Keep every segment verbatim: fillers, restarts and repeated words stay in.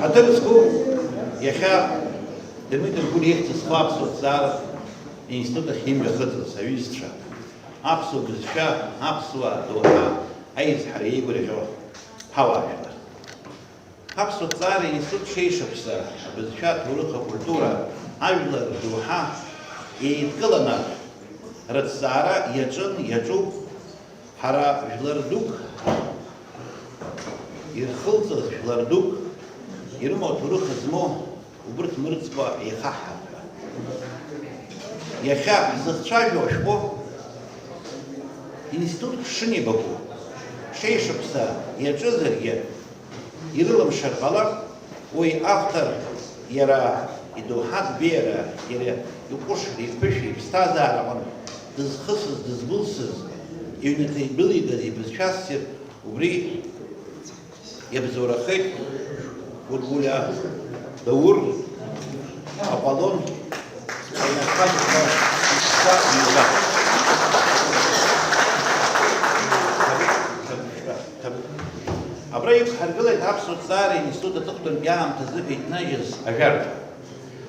Аҭыр зқәу иахьа Дырмит Дыргәлиа ихьӡ зху аԥсуа ҭҵааратә институт ахь имҩахыҵыз аҩызцәа, аԥсуа бызшәа, аԥсуаа доуҳа аизҳара еигәырӷьо ҳауаажәлар. Аԥсуа ҭҵаара институт шеишықәса абызшәа, аҭоурых, акультура, ажәлар рдоуҳа еидкыланы рыҭҵаара иаҿын, иаҿуп. Ҳара жәлар дук, ирхылҵыз жәлар дук, ирымоу аҭоурых змоу, убырҭ мырӡкәа еихаҳҳап ҳәа. Иахьа ҳзыхцәажәо ашәҟәы институтк шынеибаку, шеишықәса иаҿызаргьы, ирылымшар ҟалап, уи автор иара идоуҳатә беиара, иара иҟәышра, иԥышәа, иԥсҭазаара аҟынтә дызхысыз, дызгәылсыз, иҩнаҭа идәылигаз ибызшәа ссир убри иабзоурахеит. Гәыргәлиа Даур, Аполлон, Аинарханқәа, Ишьцәа, Милаҭ. Абра иқәҳаргылеит аԥсуа ҭҵаара институт аҵыхәтәантәи аамҭазы еиҭнажьыз ажәар.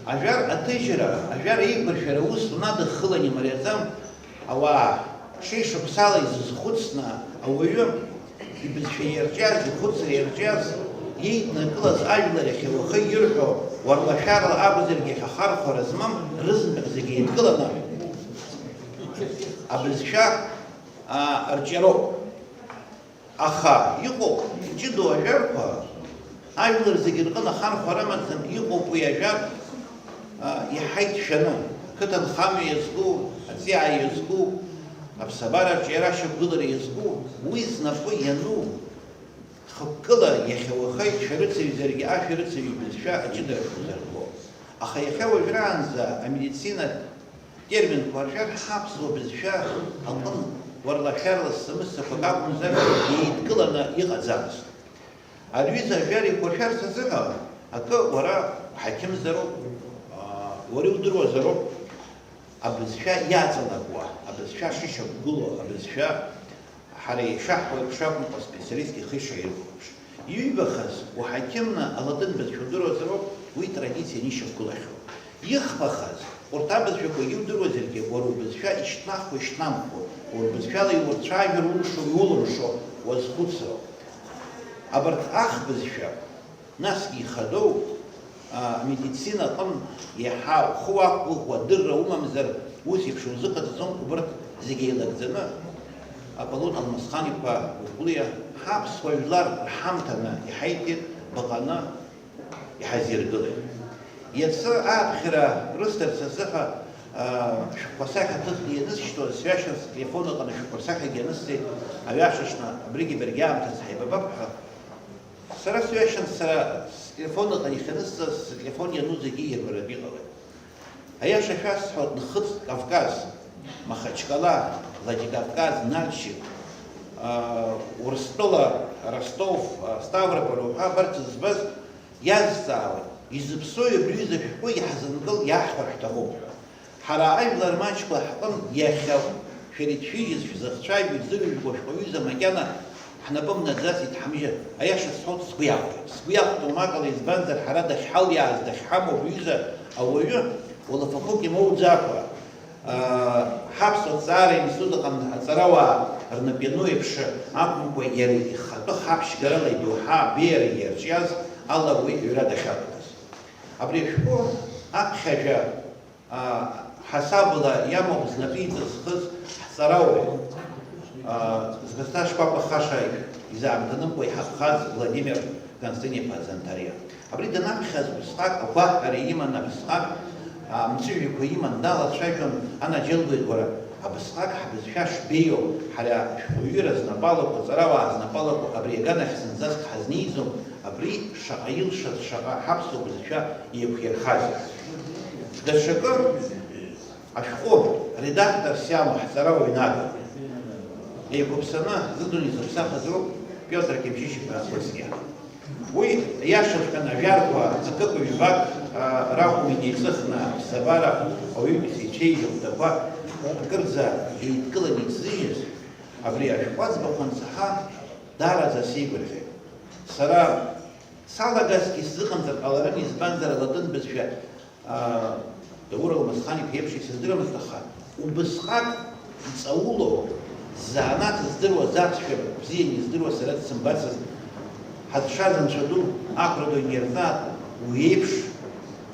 Ажәар аҭыжьра, ажәар еиқәыршәара аус унадыххылан имариаӡам, ауаа шеишықәсала изызхәыцны, ауаҩы ибызшәа иарҿиаз, ихәыцра иарҿиаз, иеиднакылаз ажәлар иахьа уахы ирҳәо, уарлашәарла акәзаргьы иахьа хархәара змам рызынтәык зегьы еидкыланы абызшәа, аа, рҿиароуп. Аха иҟоуп ҷыдоу ажәарқәа, ажәлар зегьы рҟны ахархәара амаӡам, иҟоуп уи ажәар, а, иаҳа иҭшәаны, ақыҭанхамҩа иазку, аҵиаа иазку, аԥсабараҿы иара ашьақәгылара иазку, уи знапы иану, хықәкыла иахьа уаха ишәарыцаҩзаргьы, ашәарыцаҩ ибызшәа аҷыдарахә узарбо. Аха иахьа уажәраанӡа амедицинатә терминқәа ршәар, ҳаԥсуа бызшәа аҟын уарлашәарла ссамыссақәак акәымзар, еидкыланы иҟаӡамызт. Ари ҩыза ажәар еиқәыршәарц азыҳәан акы уара уҳақьымзароуп, аа, уара иудыруазароуп. Абызшәа иаҵанакуа, абызшәа шышьақәгылоу, абызшәа ҳара ишаҳҳәо еиԥш акәымкәа, специалистк ихы ишаирхәо еиԥш. Иҩбахаз, уҳақьымны алатын бызшәа удыруазароуп, уи традицианы ишьақәгылахьоу. Ихԥахаз, урҭ абызшәақәа иудыруазаргьы, уара убызшәа ишьҭнахуа, ишьҭнамхуа, уара убызшәала иурцәажәар улшо, иулымшо уазхәыцроуп. Абарҭ ахбызшәа, насгьы ихадоу, а, амедицина аҟын иаҳа ухы уақәгәыӷуа адырра умамзар, ус еиԥш узыҟаҵаӡом, убарҭ зегьы еилагӡаны Аполлон Алмасхан-иԥа Гәыргәлиа ҳаԥсуа жәлар рҳамҭаны иҳаиҭеит, баҟаны иҳазиргылеит. Иацы ааԥхьара рысҭарц азыҳәа, а, шәҟәқәа сахьаҭыхны ианысшьҭуаз, сҩашьан, сателефон аҟны шәҟәқәа рсахьагьы анысҵеит, аҩашаҽны абригьы баргьы аамҭазы ҳаибабап ҳәа. Сара сҩашьан, сара сателефон аҟны иахьанысҵаз, сателефон иану зегьы иарбаратәы иҟалеит. Аиаша шәасҳәоит, Нхыҵ Кавказ, Махачкала, Владикавказ, Нальчик, аа, Урыстәыла, Ростов, аа, Ставрополь уҳәа абарҭ зызбаз иазҵаауеит, изыԥсои абри аҩыза шәҟәы, иаҳзынкыл, иаҳҳәар ҳҭахуп ҳәа. Ҳара ажәлар маҷқәа ҳҟын иахьа шәара ишәыжьыз, шәзыхцәажәо, изырыжәго шәҟаҩыза макьана ҳнапы мнаӡаӡеит ҳамжьы. Аиаша сҳәоит, сгәы иахәеит. Сгәы иахәҭоу акәым, избанзар, ҳара дахьҳалиааз, дахьҳамоу абри аҩыза ауаҩы, уалафахәык имоуӡакәа, аа, ҳаԥсуа ҭҵаара институт аҟны аҵарауаа рнап иану еиԥш акәымкәа, иара ихатәы хаԥшьгарала идоуҳа абеиара иарҿиаз ала уи аҩра дахьалагаз. Абри ашәҟәы аԥхьажәа аа, ҳасабала иамоуп знапы иҵызхыз ҳҵарауаҩ, аа, Згасҭа Шкәакәа Хаша изаамҭанымкәа иҳаԥхаз Владимир Константин-иԥа Занҭариа. Абри данаԥхьаз усҟак агәаҳәара иман, абысҟак, аа, мҵәыжәҩақәа иман, далацәажәон, анаџьалбеит, уара, абысҟак ҳбызшәа шбеиоу, ҳара шәҟәыҩҩра знапы алаку, аҵарауаа знапы алаку абри аганахь зынӡаск ҳазниӡом, абри шаҟа илшаз, шаҟа ҳаԥсуа бызшәа еиқәирхазеи. Даҽакы, ашәҟәы редакторс иамоу ҳҵарауаҩ Нага. Еиқәыԥсаны зыдунеи зыԥсахыз роуп Пиотр Кемшьышь-иԥа Кәыҵниа. Уи, иашаҵәҟьаны, ажәарқәа акык-ҩбак, а, ракәым инеиҵыхны аԥсабара ауаҩытәыҩса ицәеижь ахәҭақәа акырӡа еидкыланы иҭзыжьыз абри ашәҟәы аӡбахә ансаҳа, даараӡа сеигәырӷьеит. Сара Салагазҭгьы сзыҟамҵар ҟаларын, избанзар, алатын бызшәа, аа, Даур Алмасхан-иԥа иеиԥш исыздырамызт, аха убысҟак иҵаулоу, ззанааҭ здыруаз, аԥсшәа бзианы издыруаз сара дсымбацызт. Ҳазшаз Анцәа ду, ахәра ду инирҵааит, уи еиԥш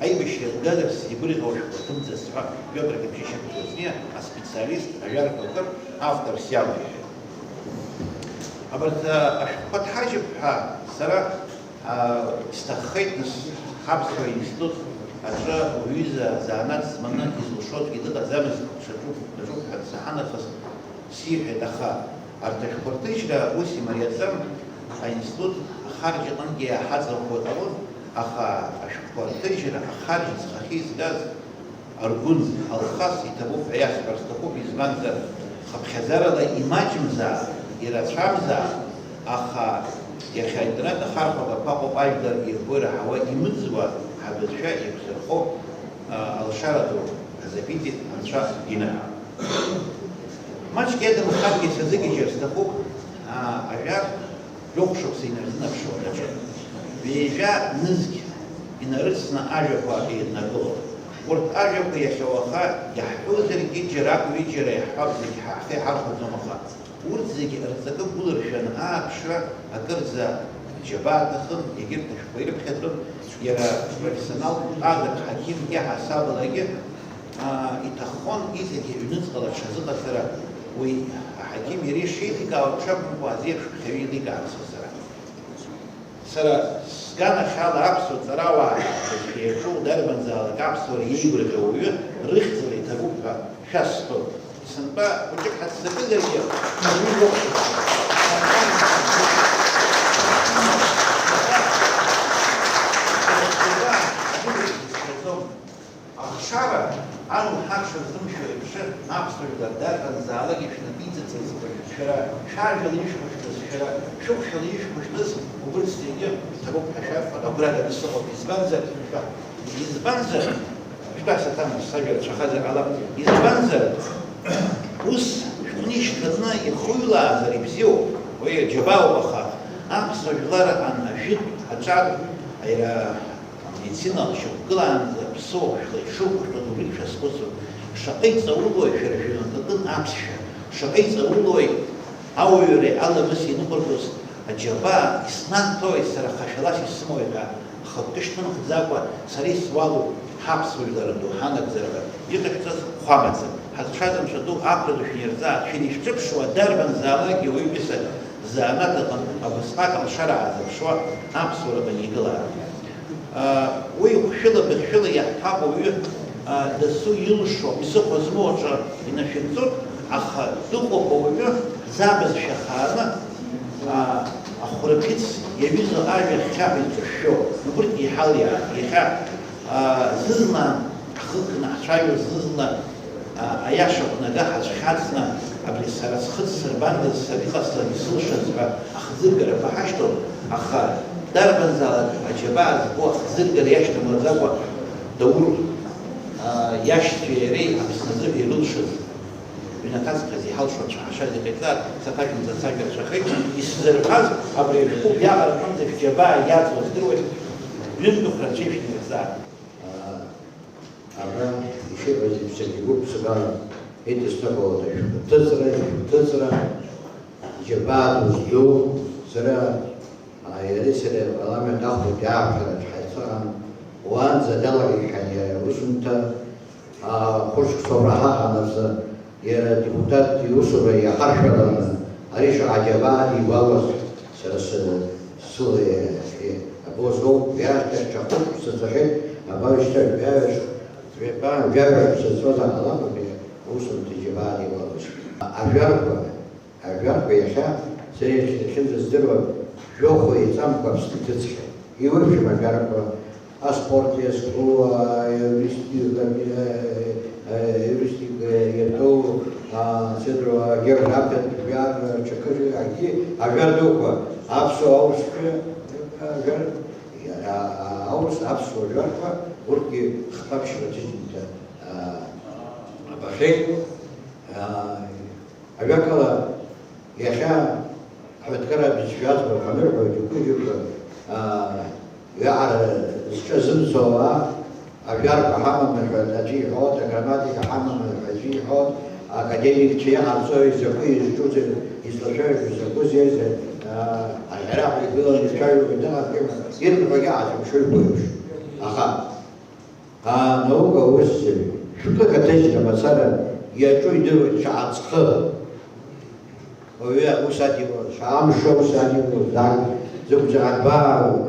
аибашьра згазар сзигәырӷьауа шәҟәы ҭымҵыз ҳәа Пиотр Габжьышьа Кузниа аспециалист, ажәарқәа лкыр автор сиалҳәеит. Абарҭ ашәҟәқәа дҳажьып ҳәа сара Исҭаххеит, нас, ҳаԥсуа институт аҿы уҩыза занааҭ зманы изылшозгьы дыҟаӡамызт, ҽаҿуп, даҿуп ҳәа саҳа нахыс сиҳәеит, аха арҭ ашәҟәы рҭыжьра ус имариаӡам, аинститут ахарџь аҟынгьы иаҳаҵанакуа ҟалон, аха ашәҟәқәа рҭыжьра ахарџь зхахьы изгаз Аргәын Алхас иҭабуп ҳәа иасҳәар сҭахуп, избанзар, хыԥхьаӡарала имаҷымзаап, ирацәамзаап, аха иахьа аинтернет ахархәага ԥаҟоуп ажәлар ирбо ираҳауа имыӡуа ҳабацәа еиқәзырхо, а, алшара ду ҳазаԥиҵеит, Анцәа иныҳәа. Маҷк иадамхаргьы сазыгьежьыр сҭахуп, а, ажәак Жәохә шықәса инарзынаԥшуа даҿын. Ҩажәа нызқь инарыцны ажәақәа еиднакылон. Урҭ ажәақәа иахьа уаха иаҳҳәозаргьы, џьарак-ҩыџьара иаҳҳәап, зегь ҳаҳхеи ҳархәаӡом, аха урҭ зегь рҵакы гәылыршәаны ааԥшра акырӡа аџьабаа аҭахын, егьырҭ ашәҟәқәа ирыԥхьаӡон, иара профессионалтә кадрк ҳақьымгьы ҳасабалагьы, аа, иҭаххон изегьы аҩныҵҟала дшазыҟаҵара, уи аҳақьым иара ишеиликаауа дшакәымкәа азеиԥш ԥхьаҩы еиликаарц азы. Сара сганахьала аԥсуа ҵарауаа зегьы еиҿу дарбанзаалак аԥсуара иеигәырӷьо ауаҩы рыхьӡала иҭабуп ҳәа шәасҳәоит. Сынтәа хәыҷык ҳаццакызаргьы, ари иоуп. Ахшара, ан лҳа шырзымшәо еиԥш, аԥсуа жәлар дарбанзаалак ишәнапы иҵыҵыз, шәара шәажәала ишәхәышәтәыз, шәара шәыхәшәала ишәхәышәтәыз, убырҭ зегьы ҭабуп ҳәа шәарҳәоит, агәра ганы сыҟоуп. Избанзар, шәа-, избанзар, шәтәа саҭамыз, сажәа рацәахазар ҟалап. Избанзар, ус шәҟәны ишьҭыхны ихыҩлаазар ибзиоуп, уи аџьабаауп, аха аԥсуа жәлар ан ажәытә аҿар, аира-, Амедицина шьақәгылаанӡа аԥсыуа хәшәла ишырхәышәтәыз убригь шәазхәыцып. Шаҟа иҵаулои шәара шәыҩнапыкын аԥсшәа, шаҟа иҵаулои ауаҩреи аламыси иныҟәыргоз аџьабаа, иснаҭои сара хашәалас исымои ҳәа, хықәкы шьҭымхӡакәа сара исуалуп ҳаԥсуа жәлар рдоуҳа анагӡара ҳәа иҟашәҵаз хәамаӡам. Ҳазшаз Анцәа ду ахәра ду шәнирҵааит, шәынишәҿыԥшуа дарбанзаалакгьы уаҩытәыҩса занааҭ аҟынтә абысҟак алшара аазырԥшуа аԥсуара данигылара. Уи хәшәыла-быхьшәыла иаҳҭап ауаҩы, дасу илшо, ԥсыхәа змоу аҿы инашәыгӡоит, аха дыҟоуп ауаҩы забызшәа хааны, ахәрабӷьыц иаҩызоу ажәа хьхьаҳәа иҿышәшәо. Убырҭ иҳалиаан, иахьа, зны-зынла ҳхы кны ҳцәажәо, зны-зынла А, аиаша аҟны ага ҳацәхьаҵны, абри сара схы дсырбандаз, сара иҟасҵан исылшаз ҳәа ахӡыргарақәа ҳашьҭоуп, аха дарбанзаалак аџьабаа збо ахӡыргара иашьҭамлаӡакәа Даур, а, иашьцәеи иареи Аԥсны азыҳәа ирылшаз, ҩнаҭаҵәҟьаз иҳалшо анцәа ҳашаз иҟаиҵааит, саҭашәымза сажәа рацәахеит, исзырҳәаз абри ашәҟәы уиаҟара аҟынӡа шәџьабаа иаҵоу здыруеит, ҩынтәыхра анцәа ишәнагӡааит. Абра ишыҟаз еиԥш, саргьы гәык-ԥсыкала идысныҳәалоит ашәҟәы ҭыҵра, ишәҟәы ҭыҵра, џьабаа ду зду, сара, а, иареи сареи апарламент ахәбатәи ааԥхьараҿ ҳаицаан, уаанӡа далагеит ҳәа иара аусумҭа, а, хәышықәса ураҳа ҳаназы, Иара адепутат иусура иахаршәаланы, ари шаҟа џьабаа дибалоз сара сы-, сыла иа-, иа-, абозоуп, иаашьҭахь ҽа хәышәк сыцахьеит, абар шьҭа жәаҩа-, жәаба, жәаҩа сыцоз аҟалап, абри аусумҭа џьабаа дибалоз. Ажәарқәа, ажәарқәа иахьа сара иахьынӡаздыруа жәохә еиҵамкәа Аԥсны иҭыҵхьан. Иуршәым ажәарқәа, Аспорт иазку, аиуристика, аиуристика иатәу, ацәыӡра, агеографиатә жәар, ҽакы, акгьы, ажәар дуқәа, аԥсуа аурыстәи ажәар, а, аурыс, аԥсуа жәарқәа, урҭгьы хԥа-ԥшьба ҭыжьымҭа, а, абахьеит. А, Ажәакала, иахьа аҳәынҭқарратә бызшәа аӡбахә анырҳәо, џьоукы-џьоукы, аа, Уиаҟара зҿазымцо ауаа, ажәарқәа ҳамам рҳәоит, аӡәы иҳәоит, аграмматика ҳамам рҳәоит, аӡәы иҳәоит, академикцәа иҟарҵои, закәи изҿузеи, излацәажәо закәызеи, а, араҟа игыланы ицәажәо дыҟам, ирҳәогьы аазымшәоит уи еиԥш. Аха анаука усзар, шәкы акаҭыжьра мацара иаҿу идыруеит, шәааҵхы. Уаҩы аус адиуа, шәамш аус адиуа, зак, зықәӡа аба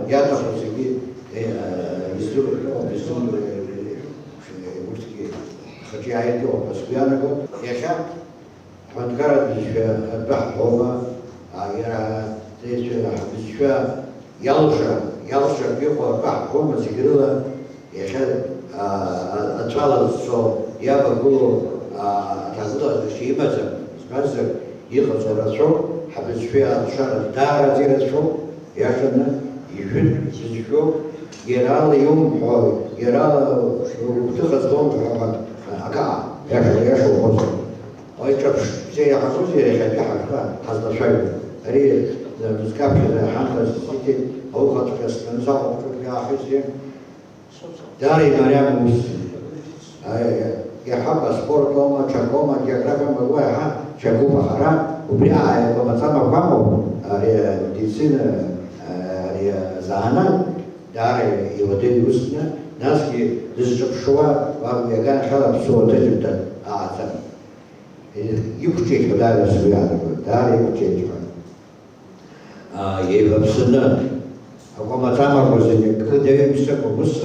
иаҭаху зегьы, э, издыруа, издыруа, э, урҭгьы рхаҿы иааиртуа ҳәа сгәы иаанагоит. Иахьа ҳҳәынҭқарратә бызшәа атәы ҳҳәома, а, иара, ҳбызшәа иалша, иалшартә иҟоу атәы ҳҳәома, зегь рыла Иахьа, аа, аҵәала зцо, иавагылоу, аа, аҭагылазаашьа имаӡам, избанзар, иҟаҵоу рацәоуп, ҳабызшәеи алшара даараӡа ирацәоуп, иашаны, ижәытә бызшәоуп, иара ала иумҳәо, иара ала угәҭыха злоумҳәо ҳәа акы, иаша, иаша уҳәозар. Уаҩ ҿырԥштәӡа иаҳагозеи иахьатәи ҳаҿқәа ҳазлацәажәо? Ари, мызкы аԥхьаӡа ҳамҭас исиҭеит, ауха цәгьа сҭаныз аҟәаҟәҿы аахысгьы, Даара имариам ус. Иаҳҳәап, аспорт аума, ҽакоума, агеографиа мбакәа иаҳа ҽакуп, аха ара убри ааигәа мацара акәамоуп, ари амедицина, ари азанааҭ даара иуадаҩу усны, насгьы дызҿыԥшуа уи аганахьала аԥсуа аҭыжьымҭан ааӡам. Иқәҿиҭуа даара сгәы иаанагоит, даара иқәҿиҭуа. Аа, еиваԥсаны, акәамаҵамақәа зегьы акы даҩымсыкәа ус,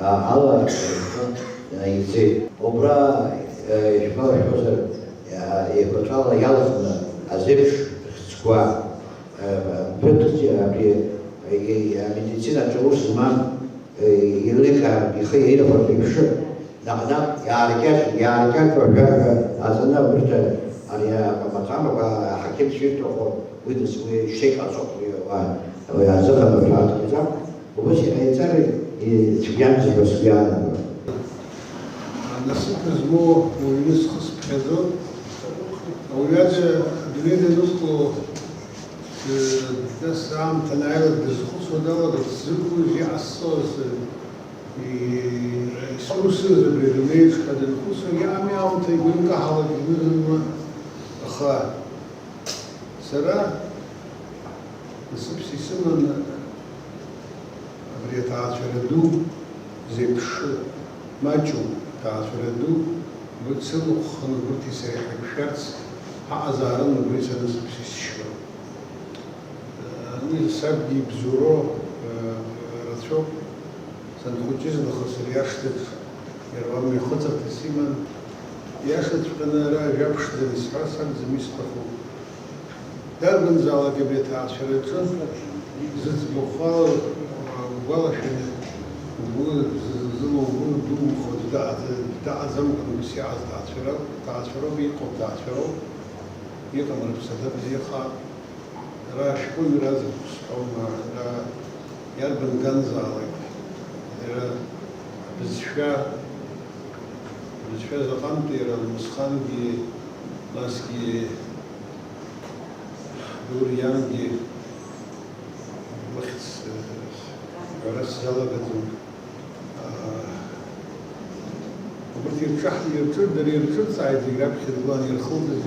аа, ала, аа, ицеит. Убра, аа, ишәгәалашәозар, аа, еиқәаҵәала иалхны азеиԥш хьӡқәа, аа, ԥыҭк абри, аа, амедицинатә ус змам, еиликаартә ихы еилахәартә еиԥш, наҟ-наҟ иааркьаҿ-, иааркьаҿуа ажәак аҵаны абырҭ ари амаҵамақәа аҳақьымцәа ирҭаху, уи дыз-, уи шьҭа иҟаҵоуп, уи ауаа, уи азыҳәан рҳәаҭаҟаҵа, убас иҟаиҵар, ицәгьамзи ҳәа сгәы иаанагоит. Насыԥ змоу уаҩны схы сыԥхьаӡоит. Ауаҩы адунеи данықәло, Нас аамҭа анааилак дызхәыцуа далагоит, сзықәлоз, иҟасҵоз, и-, исусыз абри адунеиаҿ ҳәа данхәыцуа, иаами аамҭа игәы инкаҳалак зны-зынла. Аха сара насыԥс исыманы абри аҭаацәара ду зеиԥшы, маҷу ҭаацәара ду, сылахәханы убырҭи сареи ҳаиқәшәарц ҳаҟазаарын убри са насыԥс исшьуа. Ани сабгьы ибзоуроу, э, рацәоуп. Санхәыҷыз нахыс ари ашҭаҿ иара уа мҩахыҵырҭас иман. Иашаҵәҟьаны ара ажәа ԥшӡара исҳәарц акәӡам исҭаху. Дарбанзаалак абри аҭаацәараҿы зыӡбахә ала угәалашәаны, угәы зызла угәы думхо аӡә даҟаӡ-, даҟаӡамкәан ус иааз ҭаацәароуп, ҭаацәароуп, иҟоуп ҭаацәароуп, иҟам рыԥсаҭа бзиахаап. Ара ашәҟәыҩҩра азакә сҳәома, ара иарбан ганзаалак, иара абызшәа, абызшәа заҟантә иара Алмысхангьы, насгьы Дуриангьы лыхьӡ, э, ҳәара сзалагаӡом. Убырҭ ирҿаҳ-, ирҿы-, дара ирҿырҵааит зегь раԥхьа иргылан ирхылҵыз,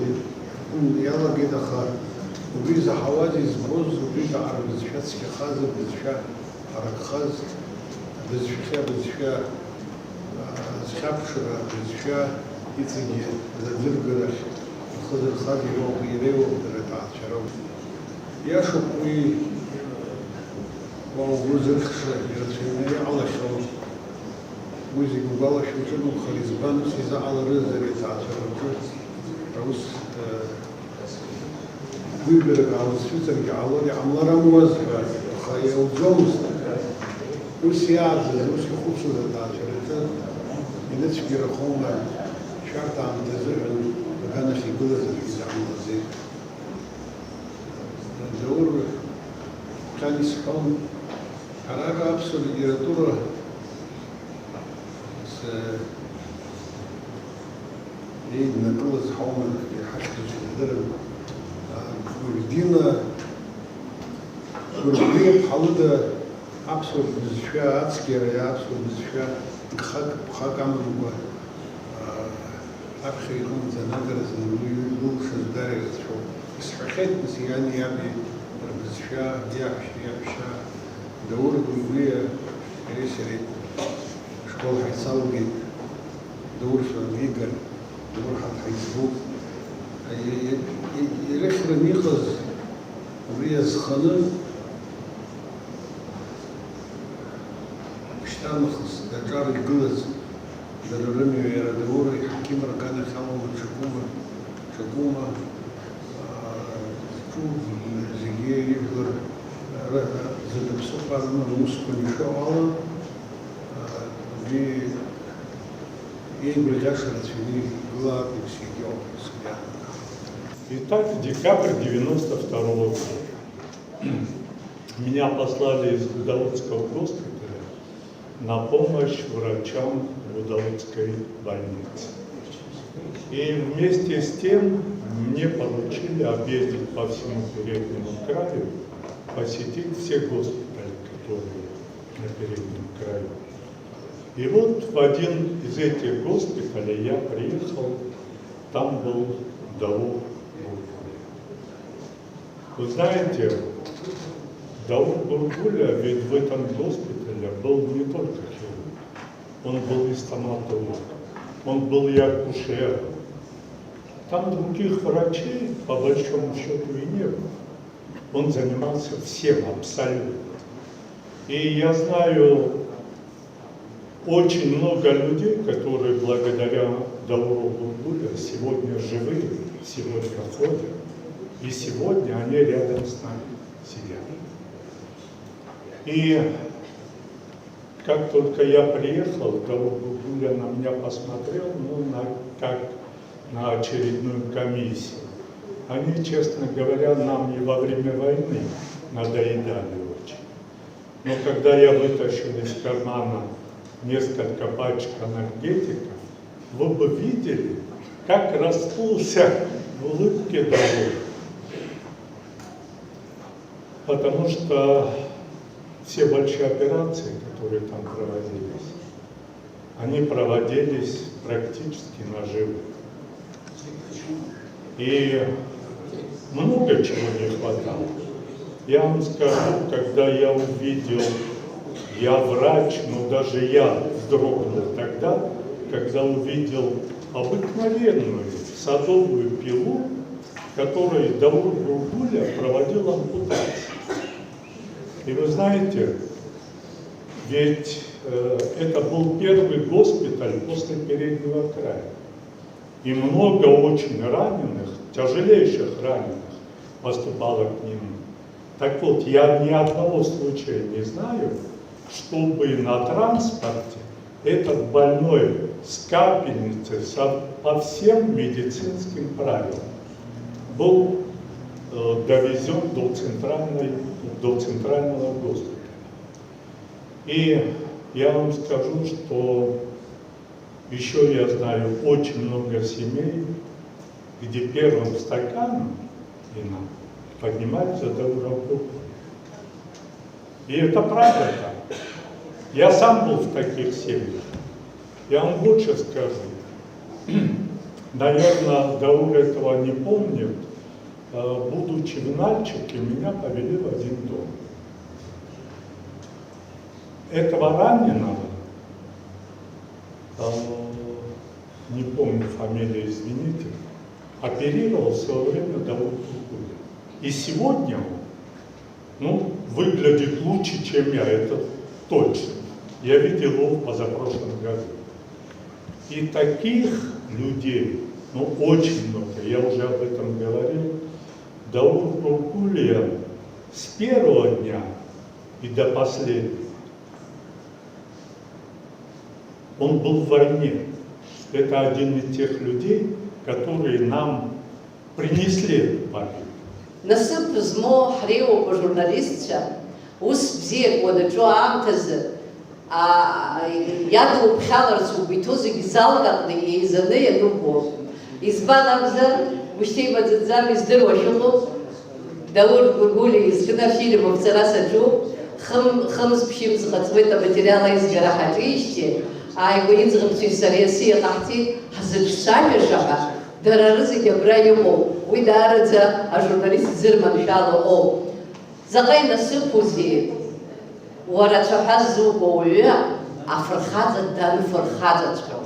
иалагеит, аха убри заҳауаз избоз, убри даара бызшәа цқьахаз, бызшәа ҳаракхаз, бызшәахьа бызшәа, а, зхьаԥшра, бызшәа иҵегьы аӡыргарахь ихы зырхаз иоуп, иреиуоуп дара ҭаацәароуп. Иашоуп уи, уа угәы зырхша, ирацәаҩны иҟалахьоу. Уи зегь угәалашәо уҿынухар, избан ус изаҟаларыз ари аҭаацәараҿы аус, э, гәыҩбарак аауцәыҵыргьы ҟалон, иҟамлар амуаз ҳәа, аха иауӡомызт. Ус иааӡаз, ус ихәыцуаз аҭаацәараҿы иныцәгьарахома, шәарҭ аамҭазыҳәан аганахь игылаз аӡәгьы дыҟамлаӡеит. Даур Хан исҳәон, ҳара ара аԥсуа литература с-, еиднакылаз ҳаума иҳахьӡу сыздырам. Гәыргәлиа, Гәыргәлиа ԥҳа лыда Аԥсуа бызшәа ацәгьара, аԥсуа бызшәа гхак, ԥхак амамкәа, аа, аԥхьа иҟамҵан, адырзын уи илшаз дара ирацәоуп. Исҳәахьеит, нас, иани иаби рбызшәа, иаҳәшьа, иаҳәшьа, Даур Гәыргәлиа иареи сареи школ ҳаицалгеит, Даур Шәанмигар, Даур ҳаҭ ҳаиҵбуп. Ирыхьраны иҟаз убри иазханы, шьҭарнахыс даҿар игылаз дара рымҩа, иара Даур иҳақьым рганахь алоума, ҽакума, ҽакума, аа, зҿу зегьы ижәлар ра-, зда ԥсыхәа рыманы аусқәа анишо ала, аа, убри еигәырӷьаша рацәаны игылаатәуп зегьы ауп, сгәы иаанагоит. Итак, декабрь девяносто второго года. Меня послали из Гудауцкого госпиталя на помощь врачам Гудауцкой больницы. И вместе с тем мне поручили объездить по всему Переднему краю, посетить все госпитали, которые на Переднем краю. И вот в один из этих госпиталей я приехал, там был Даур Гургулия. Вы знаете, Даур Гургуля ведь в этом госпитале был не только хирург, он был и стоматолог, он был и акушер. Там других врачей, по большому счету, и не было. Он занимался всем абсолютно. И я знаю очень много людей, которые благодаря Дауру Гургулю сегодня живы, сегодня ходят, и сегодня они рядом с нами сидят. И как только я приехал, Даур Гургуля на меня посмотрел, ну, на, как на очередную комиссию. Они, честно говоря, нам и во время войны надоедали очень. Но когда я вытащил из кармана несколько пачек анальгетиков, вы бы видели, как расплылся в улыбке Даур. Потому что все большие операции, которые там проводились, они проводились практически наживо. И много чего не хватало. Я вам скажу, когда я увидел, я врач, но даже я вздрогнул тогда, когда увидел обыкновенную садовую пилу, которой Даур Гургуля проводил ампутацию. И вы знаете, ведь э, это был первый госпиталь после Переднего края. И много очень раненых, тяжелейших раненых поступало к нему. Так вот, я ни одного случая не знаю, чтобы на транспорте этот больной с капельницей со, по всем медицинским правилам был э, довезен до, центральной, до центрального госпиталя. И я вам скажу, что еще я знаю очень много семей, где первым стаканом вина поднимают за Даура Гургуля. И это правда так. Я сам был в таких семьях. Я вам больше скажу. Наверное, Даур этого не помнит. Э, Будучи в Нальчике, меня повели в один дом. Этого раненого, э, не помню фамилию, извините, оперировал в свое время Даур Гургуля. И сегодня он, ну, выглядит лучше, чем я, это точно. Я видел его в позапрошлом году. И таких людей, ну, очень много, я уже об этом говорил, Даур Гургулия с первого дня и до последнего. Он был в войне. Это один из тех людей, которые нам принесли эту победу. Насыԥ змоу ҳреиуоуп ажурналистцәа, ус бзиак уанаҿу аамҭазы, а, иадуԥхьаларц угәы иҭоу зегьы залкаҟны еизаны ианубо. Избан акәзар, ушьҭеимаӡаӡам, издыруа шәыҟоуп. Даур Гәыргәлиа изкны афильм Афҵара саҿуп. Хым-, хымз-ԥшьымз ҟаҵуеит аматериал аизгара ҳаҿижьҭеи, ааигәа иӡӷабцәеи сареи асы иаҟаҳҵеит ҳзыҿцәажәаша ҳәа, дара рызегь абра иҟоуп, уи даараӡа ажурналист дзырманшәало ыҟоуп. Заҟа инасыԥузеи, уара ацәаҳәа ззуго ауаҩы афырхаҵа данфырхаҵаҵәҟьоу.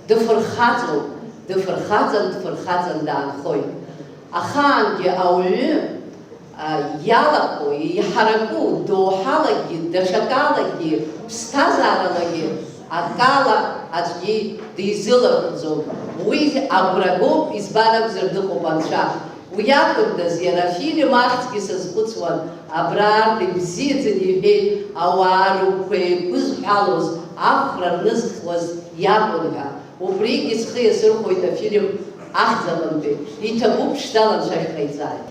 Дыфырхаҵоуп, дыфырхаҵан, дфырхаҵан даанхоит. Ахаангьы ауаҩы, а, иалаку, иҳараку, доуҳалагьы, даҽакалагьы, ԥсҭазааралагьы акала аӡәгьы дизыларҟәӡом. Уи агәра гоуп, избан акәзар дыҟоуп Анцәа. Уи акәындаз, иара афильм ахьӡгьы сазхәыцуан, абра Арда ибзиаӡаны иҳәеит, ауаа рыгәқәа еиқәызҳәалоз, ахәра рнызхуаз иакәын ҳәа. Убригьы схы иасырхәоит афильм ахьӡ аҟынтәи. Иҭабуп, ԥшӡала анцәа шәҟаиҵааит.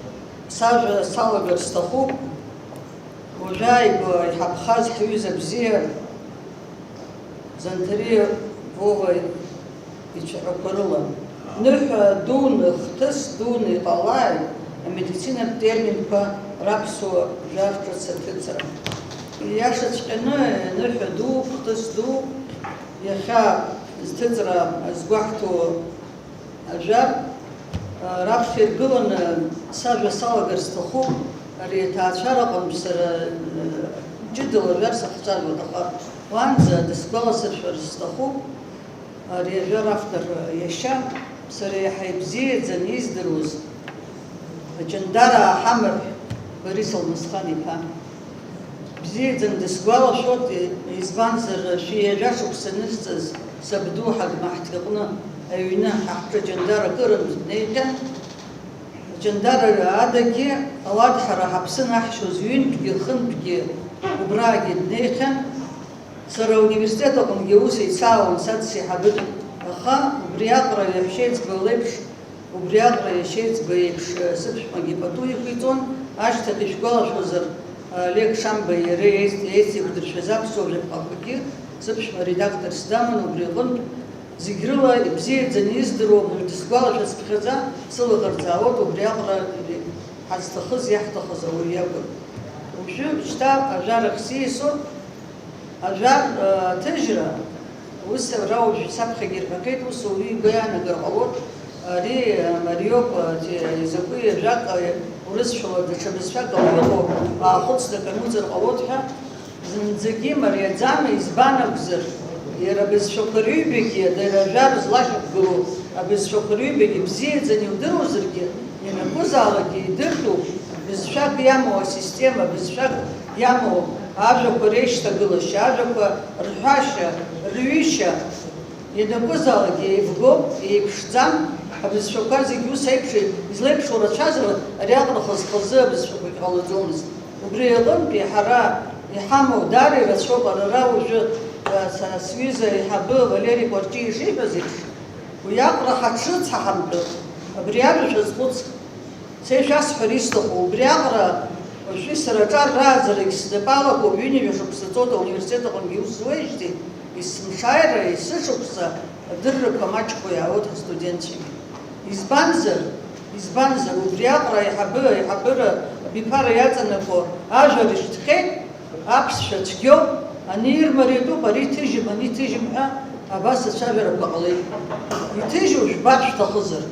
Сажәа салагар сҭахуп, уажәааигәа иҳаԥхаз ҳҩыза бзиа Занҭариа Вова ицәаҳәақәа рыла. Ныҳәа дуны, хҭыс дуны иҟалааит амедицинатә терминқәа раԥсуа жәаф ҿыц аҭыҵра. Ииашаҵәҟьаны, ныҳәа ду, хҭыс ду, иахьа зҭыҵра азгәаҳҭо ажәа, а, раԥхьа иргыланы сажәа салагар сҭахуп. Ари аҭаацәараҟынтә сара, а, ҷыдала ажәар сахцәажәоит, аха уаанӡа дысгәаласыршәар сҭахуп. Ари ажәар автор иашьа, сара иаҳа ибзиаӡаны издыруаз, Аҷандараа ҳамаҳә Борис Алмасхан-иԥа. Бзиаӡаны дысгәалашәоит, избанзар, шәи ҩажәа шықәса анысҵаз, сабду ҳагмаҳҭ иҟны аҩны ҳаҳҿы Аҷандара кырынтә днеихьан. Аҷандара адагьы ауадҳара ҳаԥсы наҳшьоз ҩынтәгьы, хынтәгьы убраагьы днеихьан. Сара ауниверситет аҟынгьы аус еицаауан саҵс еиҳабык, аха убри аҟара иаҳәшьеиҵба леиԥш, убри аҟара иашьеиҵба еиԥш, э, сыԥшәмагьы пату иқәиҵон. Ашьҭахь ишәгәалашәозар, э, Олег Шамбеи иареи еиц-, еицеиқәдыршәаз аԥсуа жәаԥҟақәагьы сыԥшәма редакторс даман, убри аҟынтә зегь рыла ибзиаӡаны издыруа, уажә дысгәалашәацыԥхьаӡа сылаӷырӡ аауеит, убри аҟара ҳазҭахыз, иаҳҭахыз ауаҩ иакәын. Уажәы шьҭа ажәарахь сиасуа, Ажәак, э, аҭыжьра, ус ара уажә саԥхьагьы ирҳәахьеит, ус ауаҩы игәы иаанагар ҟалоит, ари, э, мариоуп, э, те-, изакәи ажәак, э, урысшәала даҽа бызшәак ауа иҟоу, аахәыцны акы ануҵар ҟалоит ҳәа, зынӡагьы мариаӡам, избан акәзар, иара абызшәақәа рыҩбагьы, дара ажәар злашьақәгылоу абызшәақәа рыҩбагьы бзиаӡаны иудыруазаргьы, ианакәызаалакгьы идыртәуп, бызшәак иамоу асистема, бызшәак иамоу ажәақәа реишьҭагылашьа, ажәақәа рҳәашьа, рҩышьа, ианакәызаалак еивгоуп, еиԥшӡам, абызшәақәа зегь ус еиԥш излеиԥшу рацәазар, ари аҟара хаз-хазы абызшәақәагь ҟалаӡомызт. Убри аҟынтәи ҳара иҳамоу даара ирацәоуп, ара ара уажәы, а, са сҩыза аиҳабы Валери Кәарҷиа ишиҳәаз еиԥш, уи аҟара ҳаҽрыцҳаҳамтәы, абри ажәа шәазхәыц. Са ишәасҳәар исҭаху, убри аҟара уажәтәи сара аҿар рааӡарагь снапы алакуп, ҩынҩажәа шықәса ҵуеит ауниверситет аҟынгьы аус зуеижьҭеи, есымшааира, есышықәса адыррақәа маҷхо иаауеит ҳастудентцәагьы. Избанзар, избанзар, убри аҟара аиҳабы, аиҳабыра абиԥара иаҵанакуа ажәа рышьҭхьеит, аԥсшәа цәгьоуп, ани ирмариатәуп, ари иҭыжьым, ани иҭыжьым ҳәа абас ацәажәарақәа ҟалеит. Иҭыжьу жәбар шәҭахызар.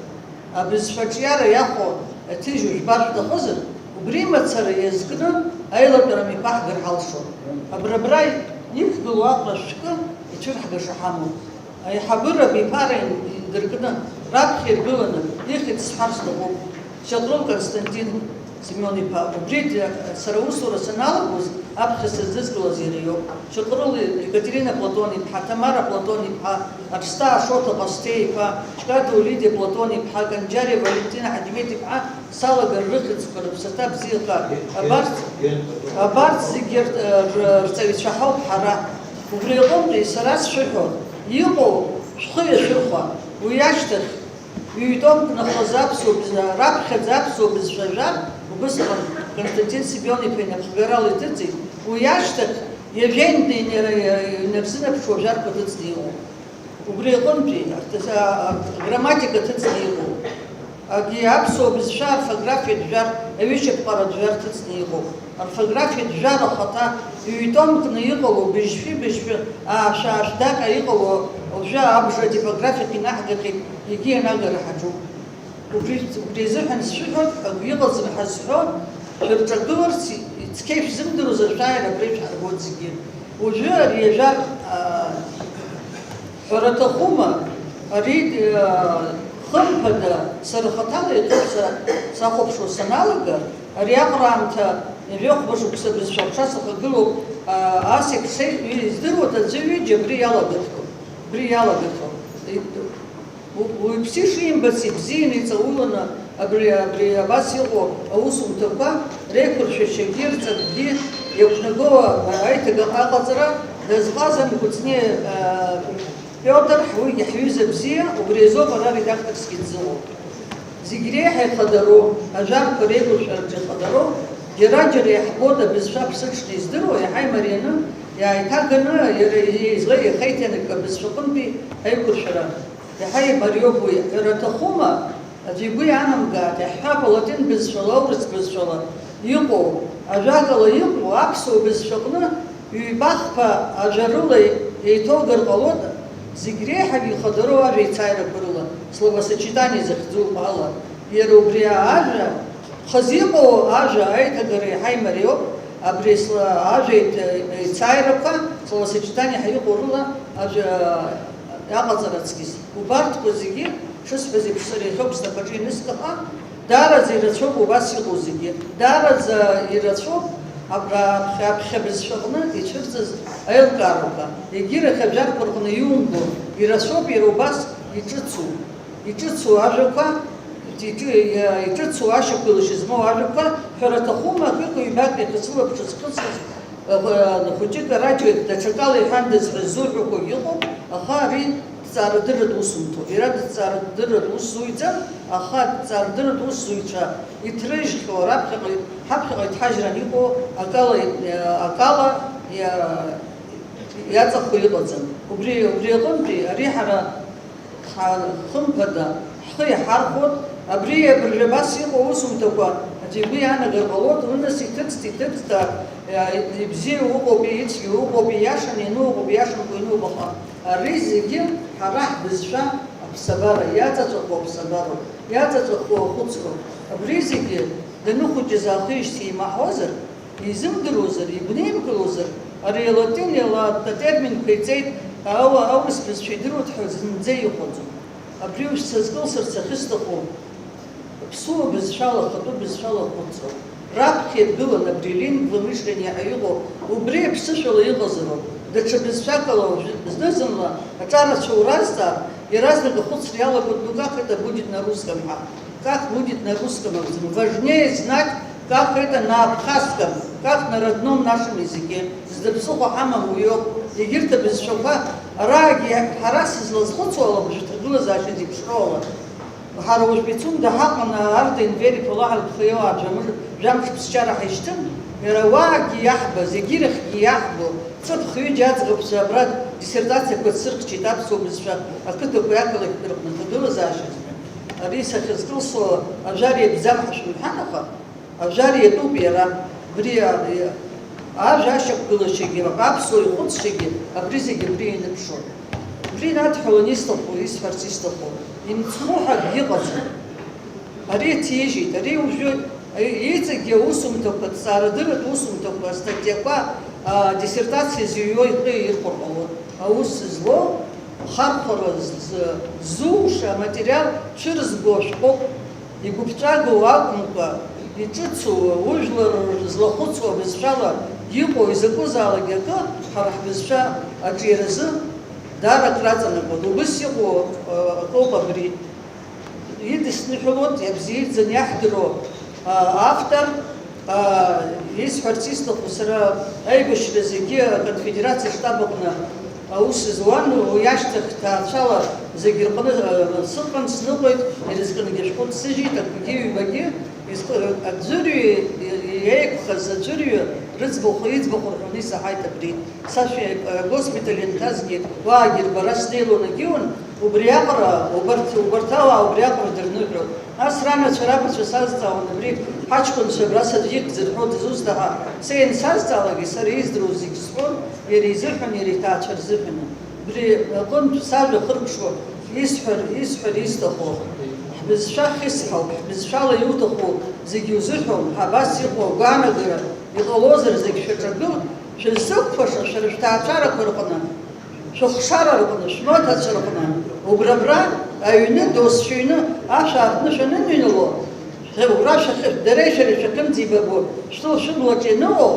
Абызшәа аҿиара иахәо аҭыжьу жәбар шәҭахызар, убри мацара иазкны аилатәара миқәаҳгар ҳалшон. Абра-абра иқәгылоу аҟәра шәкы ицәырҳгаша ҳамоуп. Аиҳабыра абиԥара индыркны, раԥхьа иргыланы, ихьӡ сҳәар сҭахуп. Шьаҟрыл Константин Семион-иԥа, убри ди-, сара аусура саналагоз, аԥхьа сыздызкылаз иара иоуп. Шьаҟрыл Екатерина Платон-иԥҳа, Ҭамара Платон-иԥҳа, Аԥсҭаа Шоҭа Ҟасҭеи-иԥа, Ҷкадоу Лидиа Платон-иԥҳа, Канџьариа Валентина Ҳаџьмеҭ-иԥҳа, салагар рыхьӡқәа рыԥсаҭа бзиахааит. Абарҭ, абарҭ зегьы р-, р-, рҵаҩцәа ҳауп ҳара. Убри аҟынтәи сара сшәыҳәон, иҟоу шәхы иашәырхәа, уи ашьҭахь Ҩ-томк нахыс аԥсуа бызшәа, раԥхьаӡа аԥсуа бызшәа жәар, убысҟан Константин Семион-иԥа инапхгарала иҭыҵит, уи ашьҭахь иажәеинтәи иара инарзынаԥшуа жәарқәа ҭыҵны иҟоуп. Убри аҟынтәи, арҭ-, а, а, грамматика ҭыҵны иҟоуп. Егьи аԥсуа бызшәа орфографиатә жәар, аҩышьаԥҟаратә жәар ҭыҵны иҟоуп. Орфографиатә жәар ахаҭа ҩ-томк ны иҟало, быжьшәи-быжьшәи, аашәа-аашәдака иҟало, уажәы абжа атипографиахь инаҳгахьеит, егьи анагара ҳаҿуп. Убри, убри азыҳәан сшәыҳәоит, агәы иҟаҵаны ҳазҳәо, шәырҿагыларц, цқьа ишәзымдыруазар, шәааир абра ишәҳарбоит зегьы. Уажәы ари ажәар, аа, ҳәара аҭахума? Ари, аа, хымԥада, сара хаҭала иаҿуп са, сахәаԥшуа саналага, ари аҟара аамҭа ҩажәи хәба шықәса бызшәа аҟәша сахагылоуп, аа, ас еиԥш се-, издыруада аӡәы ҩыџьа абри иалагахьоу, абри иалагахьоу. У-, уаҩԥсы ишимбац ибзианы иҵауланы абри, абри абас иҟоу аусумҭақәа реиқәыршәашьагьы рҵакгьы иақәнаго аиҭагақәа аҟаҵара дазҟазан Кәыҵниа, а, Пиотр, уигьы ҳҩыза бзиа, убри азоуп ара редакторсгьы дзыҟоу. Зегь реиҳа ихадароу, ажәарқәа реиқәыршәараҿы ихадароу, џьара-џьара иаҳбоит абызшәа ԥсыҽны издыруа, иаҳа имарианы, иааиҭаганы, иара излеи ихеиҭанакы абызшәаҟынтәи аиқәыршәара. Иаҳа имариоуп уи. Ҳәара аҭахума? Аӡәы игәы иаанамгааит, иаҳҳәап, алатин бызшәала, аурыс бызшәала иҟоу, ажәакала иҟоу аԥсуа бызшәаҟны ҩба-хԥа ажәа рыла еиҭоугар ҟалоит, зегь реиҳагьы ихадароу ажәа еицааирақәа рыла, словосочетание захьӡу ала. Иара убри ажәа, хазы иҟоу ажәа аиҭагара иаҳа имариоуп, абри сла-, ажәа еиҭ-, еицааирақәа, словосочетание ҳәа иҟоу рыла ажәа аҟаҵара аҵкьыс. Убарҭқәа зегьы, шысҳәаз еиԥш, сара иахьоуп снапаҿы ианысҭахха, даараӡа ирацәоуп убас иҟоу зегьы. Даараӡа ирацәоуп абра аԥхьа, аԥхьа бызшәаҟны ицәырҵыз аилкаарақәа. Егьирахь ажәарқәа рҟны иумбо, ирацәоуп иара убас иҿыцу, иҿыцу ажәақәа, иҿы-, иҿыцу ашьақәгылашьа змоу ажәақәа, ҳәара аҭахума, акык-ҩбак иахьысылаԥшыз, схысыз, Хәыҷык арадио даҽакала иҳәандаз ҳәа ззуҳәақәо иҟоуп, аха ари дҵаарадырратә усумҭоуп. Иара дҵаарадырратә ус зуӡам, аха дҵаарадырратә усзуҩцәа иҭрыжьхьоу раԥхьаҟа, ҳаԥхьаҟа иҭҳажьран иҟоу акала, акала иа-, иаҵахо иҟаӡам. Убри, убри аҟынтәи ари ҳара Ҳа-, хымԥада, ҳхы иаҳархәоит, абри абыржәы абас иҟоу аусумҭақәа аӡәы игәы иаанагар ҟалоит, уи нас иҭыҵт, иҭыҵт, а, ибзиоу ыҟоуп, ицәгьоу ыҟоуп, ииашаны иануп, ииашамкәа иануп, аха ари зегьы ҳара ҳбызшәа аԥсабара, иаҵаҵәаху аԥсабароуп, иаҵаҵәаху ахәыцроуп. Абри зегьы даныхәыҷыз аахижьҭеи имаҳауазар, изымдыруазар, игәнеимгалозар, ари алатин, алатә атерминқәа иҵеит, ауа-, аурыс бызшәа идыруеит ҳәа зынӡа иҟаӡам. Абри уажә сазкылсырц ахьысҭаху, аԥсуа бызшәала, ахатәы бызшәала ахәыцроуп. Раԥхьа иргылан абри лингва мышление ҳәа иҟоу, убри аԥсышәала иҟазароуп. Даҽа бызшәакала уажәы зны-зынла аҿарацәа уразҵаар, иаразнак ахәыцра иалагоит, ну как это будет на русском ҳәа. Как будет на русском языке? Важнее знать, как это на абхазском, как на родном нашем языке. Зда ԥсыхәа ҳамам уиоуп. Егьырҭ абызшәақәа, араагьы ҳара сызлазхәыцуа ала, абыржәы ҭагылазаашьа зеиԥшроу ала. Ҳара уажә Пицунда ҳаҟан, Арден Вери Полаҳа лыԥхеиуа аӡәамш-, жәамш ԥсшьара ҳаишьҭын, иара уаагьы иаҳбаз, егьирахьгьы иаҳбо, ҵыԥх ҩыџьа аӡӷабцәа абра диссертациақәа цәыркчеит аԥсуа бызшәа ақыҭақәеи ақалақьқәеи рҟны ҭагылазаашьазы. Ари сахьазкылсуа ажәар иатәӡам ҳәа шәымҳәан, аха ажәар иатәуп иара. Абри а-, а-, ажәа ашьақәгылашьагьы, аԥсуа ихәыцшьагьы, абри зегьы абри ианыԥшуа. Абри инадҳәалан исҭаху, исҳәарц исҭаху, имцхәу ҳәа акгьы ыҟаӡам. Ари иҭижьит, ари уажәы, а, иҵегьгьы аусумҭақәа, ҭҵаарадырратә усумҭақәа, астатиақәа, а, диссертациа зыҩуа ихы ирхәар ҟалон. Аус злоу, ахархәара з-, з-, ззуша аматериал цәырызго ашәҟәоуп. Игәыԥҵәагоу акәымкәа, иҿыцу, ужәлар рзлахәыцуа абызшәала иҟоу изакәызаалак акы ҳара ҳбызшәа аҿиаразы даара акраҵанакуеит. Убыс иҟоу, а, акоуп абри. Идысныҳәалоит, иабзиаӡаны иаҳдыруа, а, автор, а, исҳәарц исҭаху, сара аибашьра зегьы аконфедерациа аштаб аҟны аус зуан, уи ашьҭахь ҭаацәала зегьы рҟны, а, сыҟан, сныҟәеит, ирызкынгьы ашәҟәы ҭсыжьит, акгьы ҩбагьы, изкы-, аӡәырҩы, иеиқәхаз аӡәырҩы рыӡбахә, иӡбахә рҳәоны исаҳаит абри. Сашәа, а, госпиталь ианҭазгьы, уаагьы рбара снеилон, агьиуан, Убриаҟара, убарҭ, убарҭ ауаа убриаҟара дырныҳәоит. Нас ранацәа, рабацәа сазҵаауан, абри ҳаҷкәынцәа абра саӡәгьы дзырҳәо дызусҭа ҳәа. Са иансазҵаалакгьы, сара издыруаз зегь сҳәон, иара изыҳәан, иара иҭаацәа рзыҳәан. Убри аҟынтә сажәа хыркәшо, исҳәар, исҳәар исҭаху. Ҳбызшәа хьысҳауп, ҳбызшәала иуҭаху зегь узыҳәом, ҳа абас иҟоу агәаанагара, иҟалозар зегь шәаҿагыл, шәыззықәԥаша шәара шәҭаацәарақәа рҟны. Шәыхшара рҟны, шәмоҭацәа рҟны, убра-абра, аҩны, досшәа ҩны, ашә аартны шәаныҩнало, шәа убра шәахьы, дареи шәареи шәахьынӡеибабо, шәтәыла шәыблаҿ ианыҟоу,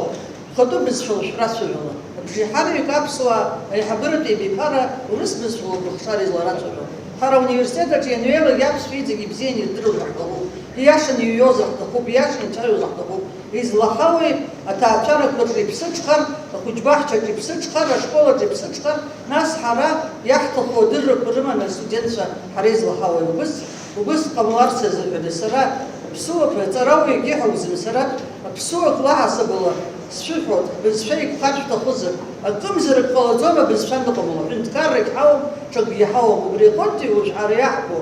шәхатәы бызшәала шәрацәажәала. Абжеиҳараҩык аԥсуаа аиҳабыратә еибиԥара урыс бызшәала рыхшара изларацәажәо. Ҳара ауниверситет аҿы ианҩеилак аԥсшәа иҵегь ибзианы ирдыруан ҳҭахуп, ииашаны иҩуазар ҳҭахуп, ииашаны ицәажәозар ҳҭахуп. Излаҳауеи аҭаацәарақәа рҿы иԥсыҽхар, ахәыҷбаҳчаҿы иԥсыҽхар, ашколаҿы иԥсыҽхар, нас ҳара иаҳҭаху адыррақәа рыманы астудентцәа ҳара излаҳауеи? Убыс, убыс ҟамларц азыҳәан сара аԥсуа ҵарауаҩык иҳәа узын, сара аԥсуак лаҳасабала сшәыҳәоит, ҳбызшәа еиқәхар шәҭахызар, акымзарак ҟалаӡом абызшәа аныҟамло, ҳәынҭқаррагь ҳауам, ҽакгьы ҳауам, убри аҟынтәи уажә ҳара иаҳбо.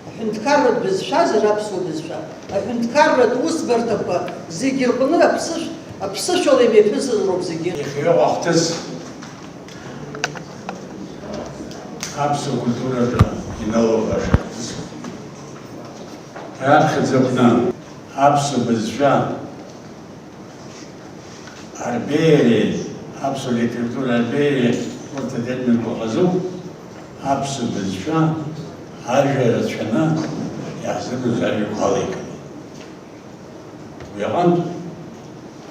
Аҳәынҭқарратә бызшәазар аԥсуа бызшәа, аҳәынҭқарратә усбарҭақәа зегьы рҟны аԥсышә-, аԥсышәала имҩаԥысыз роуп зегьы. Иахьа иҟоу ахҭыс аԥсуа культураҿы иналоуп аша ахҭыс. Раԥхьаӡа акәны аԥсуа бызшәа Арбеиареи аԥсуа литература арбеиареи урҭ атерминқәа хазуп, аԥсуа бызшәа ажәа рацәаны иаҳзымдыруаз ажәақәа алеигалеит. Уи аҟынтә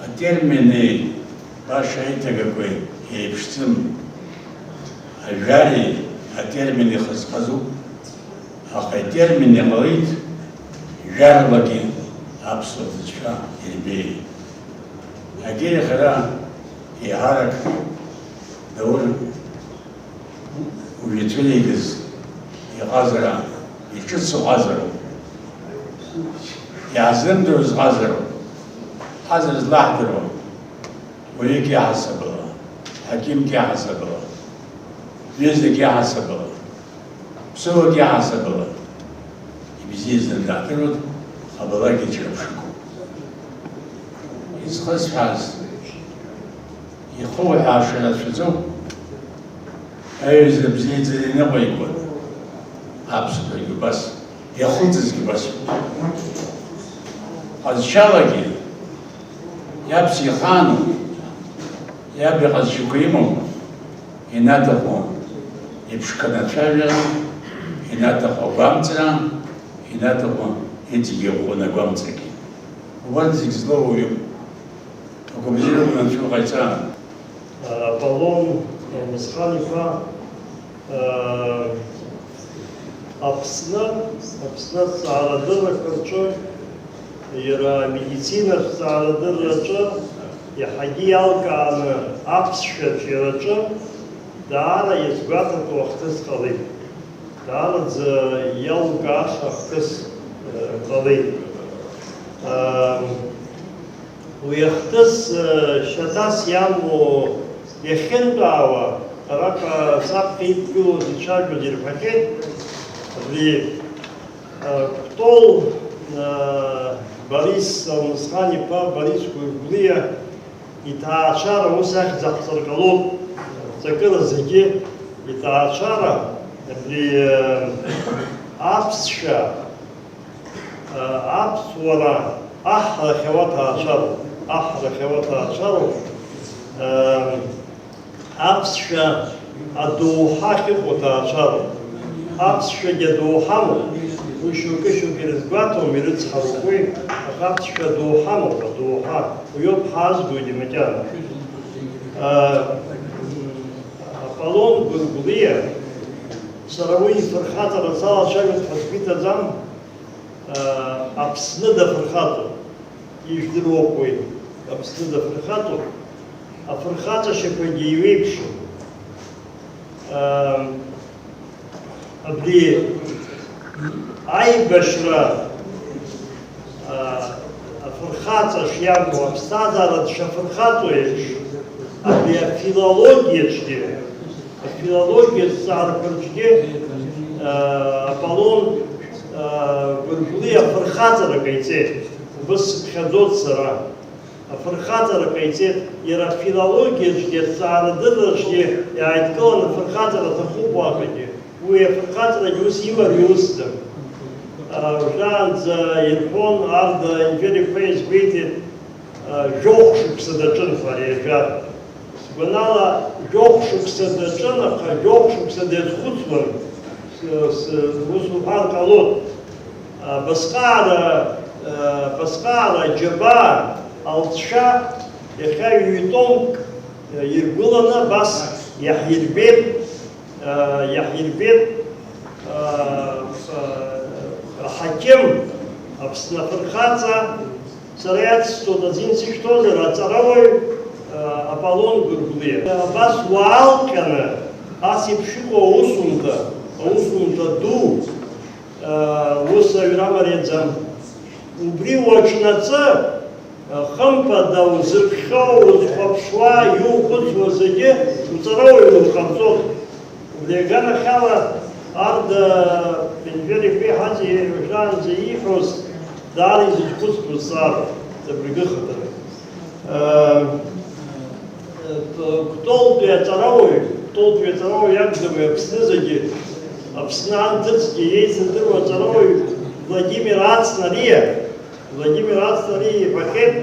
атермини баша аиҭагақәеи еиԥшӡам, ажәареи атермини хаз-хазуп. Аха атермин иҟалеит жәарлагьы аԥсуа бызшәа ирбеит. Агьырахь ара еиҳарак Даур уажә ицәыригаз иҟазара, иҿыцу ҟазароуп. Иаҳзымдыруаз ҟазароуп. Ҳазар злаҳдыруа уаҩык иаҳасабала, ҳакимк иаҳасабала, ҩызак иаҳасабала. Ԥсыуак иаҳасабала ибзиаӡаны даадыруеит, абалагьы џьара ԥшык. Изхысҳәааз, ихуҳәааша рацәаӡоуп, аҩыза бзиаӡаны иныҟәигоит, аԥсуаагьы убас, иахылҵызгьы убас. Ҟазшьалагьы иаԥс ихаану, иаб иҟазшьақәа имоуп. Инаҭаху иԥшқаны ацәажәара, инаҭаху агәамҵра, инаҭаху иҵегьы иӷәӷәаны агәамҵрагьы. Убарҭ зегь злоу уаҩуп. Агәабзиара унацәа уҟаиҵааит. Аполлон Алмысхан-иԥа, Аԥсны, Аԥсны азҵаарадыррақәа рҿы, иара амедицинатә зҵаарадырраҿы иаҳагьы иалкааны аԥсшәа арҿиараҿы даара иазгәаҭатәу ахҭыс ҟалеит. Даараӡа иалкааша ахҭыс, э, ҟалеит. Э, уи ахҭыс, э, шьаҭас иамоу иахьынтәаауа, араҟа саԥхьа иқәгылоз ицәажәоз ирҳәахьеит. Абри, э, Кәтол, э, Борис Алмысхан-иԥа, Борис Гәлиа иҭаацәара ус ахьӡ аҳҵар ҟалоит, ҵакыра зегьы иҭаацәара, абри, э, аԥсшәа, э, аԥсуара аҳрахьауа ҭаацәароуп, аҳрахьауа ҭаацәароуп, э, аԥсшәа адоуҳа ахьыҟоу ҭаацәароуп. Аԥсшәагьы адоуҳамоуп, уи шьоукы-шьоукы ирызгәаҭом, ирыцҳароуп уи, аха аԥсшәа адоуҳамоуп, адоуҳа, уиоуп ҳаазгогьы макьана. Аполлон Гәыргәлиа, сара уи ифырхаҵара салацәажәоит ҳәа сгәы иҭаӡам, Аԥсны дафырхаҵоуп, ижәдыруоуп уи, Аԥсны дафырхаҵоуп, афырхаҵашьақәагьы еиуеиԥшым. Абри аибашьра, а, афырхаҵа шиамоу, аԥсҭазаара дшафырхаҵо еиԥш, абри афилологиаҿгьы, афилологиа зҵаарақәа рҿгьы Аполлон Гәыргәлиа афырхаҵара ҟаиҵеит, убыс сыԥхьаӡоит сара. Афырхаҵара ҟаиҵеит, иара афилологиаҿгьы, аҭҵаарадырраҿгьы иааидкыланы афырхаҵара аҭахуп уаҟагьы. Уи афырхаҵарагьы ус имар иусӡам. Уажәраанӡа ирҳәон, Арда Енџьер-иԥа иазгәеиҭеит, жәохә шықәса даҿын ҳәа ари ажәар. Сгәанала, жәохә шықәса даҿын, аха жәохә шықәса дазхәыцуан, с-, с-, ус уҳәар ҟалоит. Абасҟаара, абасҟаара аџьабаа алҵшәа иахьа ҩ-томк иргәыланы абас иаҳирбеит, иаҳирбеит, аҳақьым, Аԥсны афырхаҵа, сара иацсҵоит азин сышәҭозар, аҵарауаҩ, Аполлон Гәыргәлиа. Абас уаалҟьаны, ас еиԥш иҟоу аусумҭа, аусумҭа ду, ус аҩра мариаӡам. Убри уаҿнаҵы, хымԥада, узыԥхьо, узхәаԥшуа, иухәыцуа зегьы уҵарауаҩны уҟарҵоит. Убри аганахьала, Арда Енџьер-иԥа иҳази уажәраанӡа ииҳәоз даара изызхәыцтәу зҵаароуп, абригьы хадара. Кәтолтәи аҵарауаҩ, Кәтолтәи аҵарауаҩ иакәӡам уи Аԥсны зегьы, Аԥсны анҭыҵгьы иеизырдыруа аҵарауаҩ Владимир Ацнариа, Владимир Ацнариа иҳәахьеит,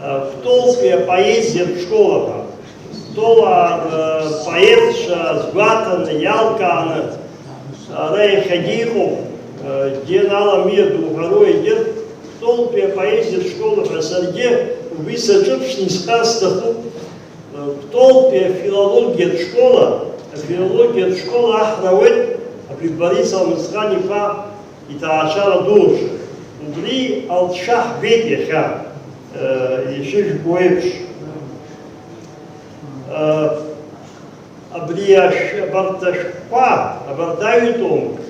Кәтолтәи апоезиатә школа ҳәа. Кәтолаа рпоетцәа азгәаҭаны, иалкааны, ара иахьагьы иҟоуп, Гена Аламиа дуҳәару егьырҭ, Кәтолтәи апоезиатә школа ҳәа саргьы убри саҿыԥшны исҳәар сҭахуп. Кәтолтәи афилологиатә школа, афилологиатә школа аҳра ауеит абри Борис Алмысхан-иԥа иҭаацәара ду аҿы. Убри алҵшәа ҳбеит иахьа, ишыжәбо еиԥш. Абри ашә-, абарҭ ашәҟәқәа, абарҭ аҩ-томқәа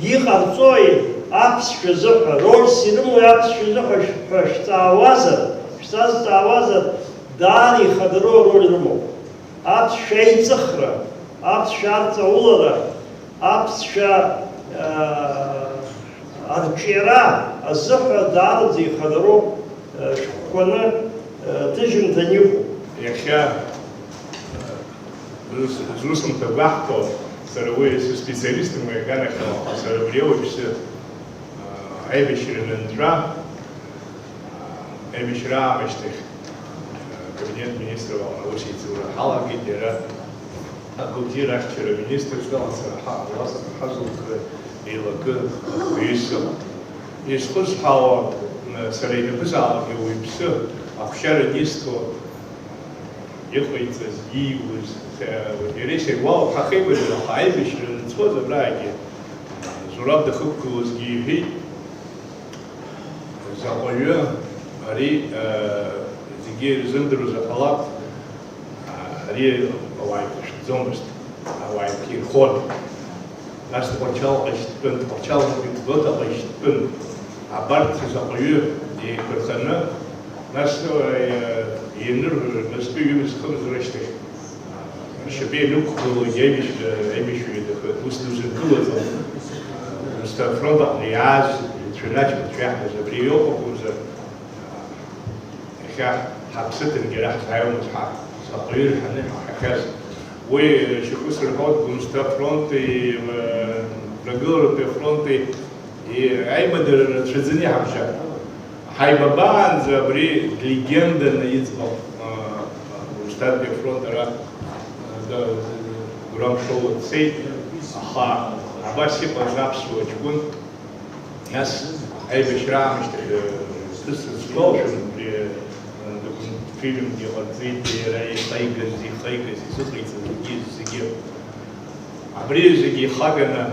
иҟарҵои аԥсшәа азыҳәа, рольс ирымоуи аԥсшәа азыҳәа шә-, ҳәа шәҵаауазар, шәсазҵаауазар, даара ихадароу ароль рымоуп. Аԥсшәа аиҵыхра, аԥсшәа арҵаулара, аԥсшәа, аа, арҿиара азыҳәа даараӡа ихадароу, э, шәҟәқәаны, э, ҭыжьымҭан иҟоуп. Иахьа, э, зус-, зусумҭа гәаҳҭо, сара уи сспециалистым уи аганахьала, аха сара убри ауаҩԥсы, э, аибашьра анынҵәа, Аибашьра аамышьҭахь, акабинет министрала аусеицура ҳалагеит, иара агәабзиара ахьчара аминистрцәа, сара ҳа-, ауаса ҳазылхра еилакы ахәҩеишьа. Изхысҳәаауа, сара ианакәызаалак ауаҩԥсы ахәшьара анисҭо, иҟаиҵаз, ииуз, иареи сеи уа ҳахеибарҩ, аха аибашьра анцоз абраагьы Зураб дахықәгылозгьы иҳәеит. Заҟаҩы ари, э, зегьы ирзымдыруазар ҟалап, ари ауаа иԥышәтәӡомызт, ауаа иԥирхон. Нас Тҟәарчалҟа ишьҭтәын, Тҟәарчалҟа Гәдоуҭаҟа ишьҭтәын. Абарҭ заҟаҩы еиқәырханы, нас, э, ианырҳәоз, мызтәы ҩымз-хымз рышьҭахь, Ашьапы ианықәгыло, иаибашьра, аибашьҩы дахыт, ус дузыргылаӡом. Гәымсҭа афронт аҟны иааз, цәанаџьмақәа иаҳҭаз абри иоуп акәымзар, иахьа ҳаԥсы ҭангьы ара ҳзааиуамызт ҳа, заҟаҩы ирҳаны иҳаҳахьаз. Уи шьоукы сырҳәоит, Гәымсҭа афронти, Мрагыларатәи афронти И-, аимадара рацәаӡаны иҳамжьан. Ҳаибабаанӡа абри легенданы иӡбахә, а, Гәымсҭатәи афронт ара, а, да-, Гәырам Шоуа дцеит, аха абас иҟаз аԥсуа ҷкәын, нас аибашьра аамышьҭахь, а, ԥҳәыс дызгәалашәом, абри, а, документфильмгьы ҟарҵеит, иара ихаигаз, ихаигаз, изыҟаиҵаз зегьы, зегьы. Абри зегьы ихаганы,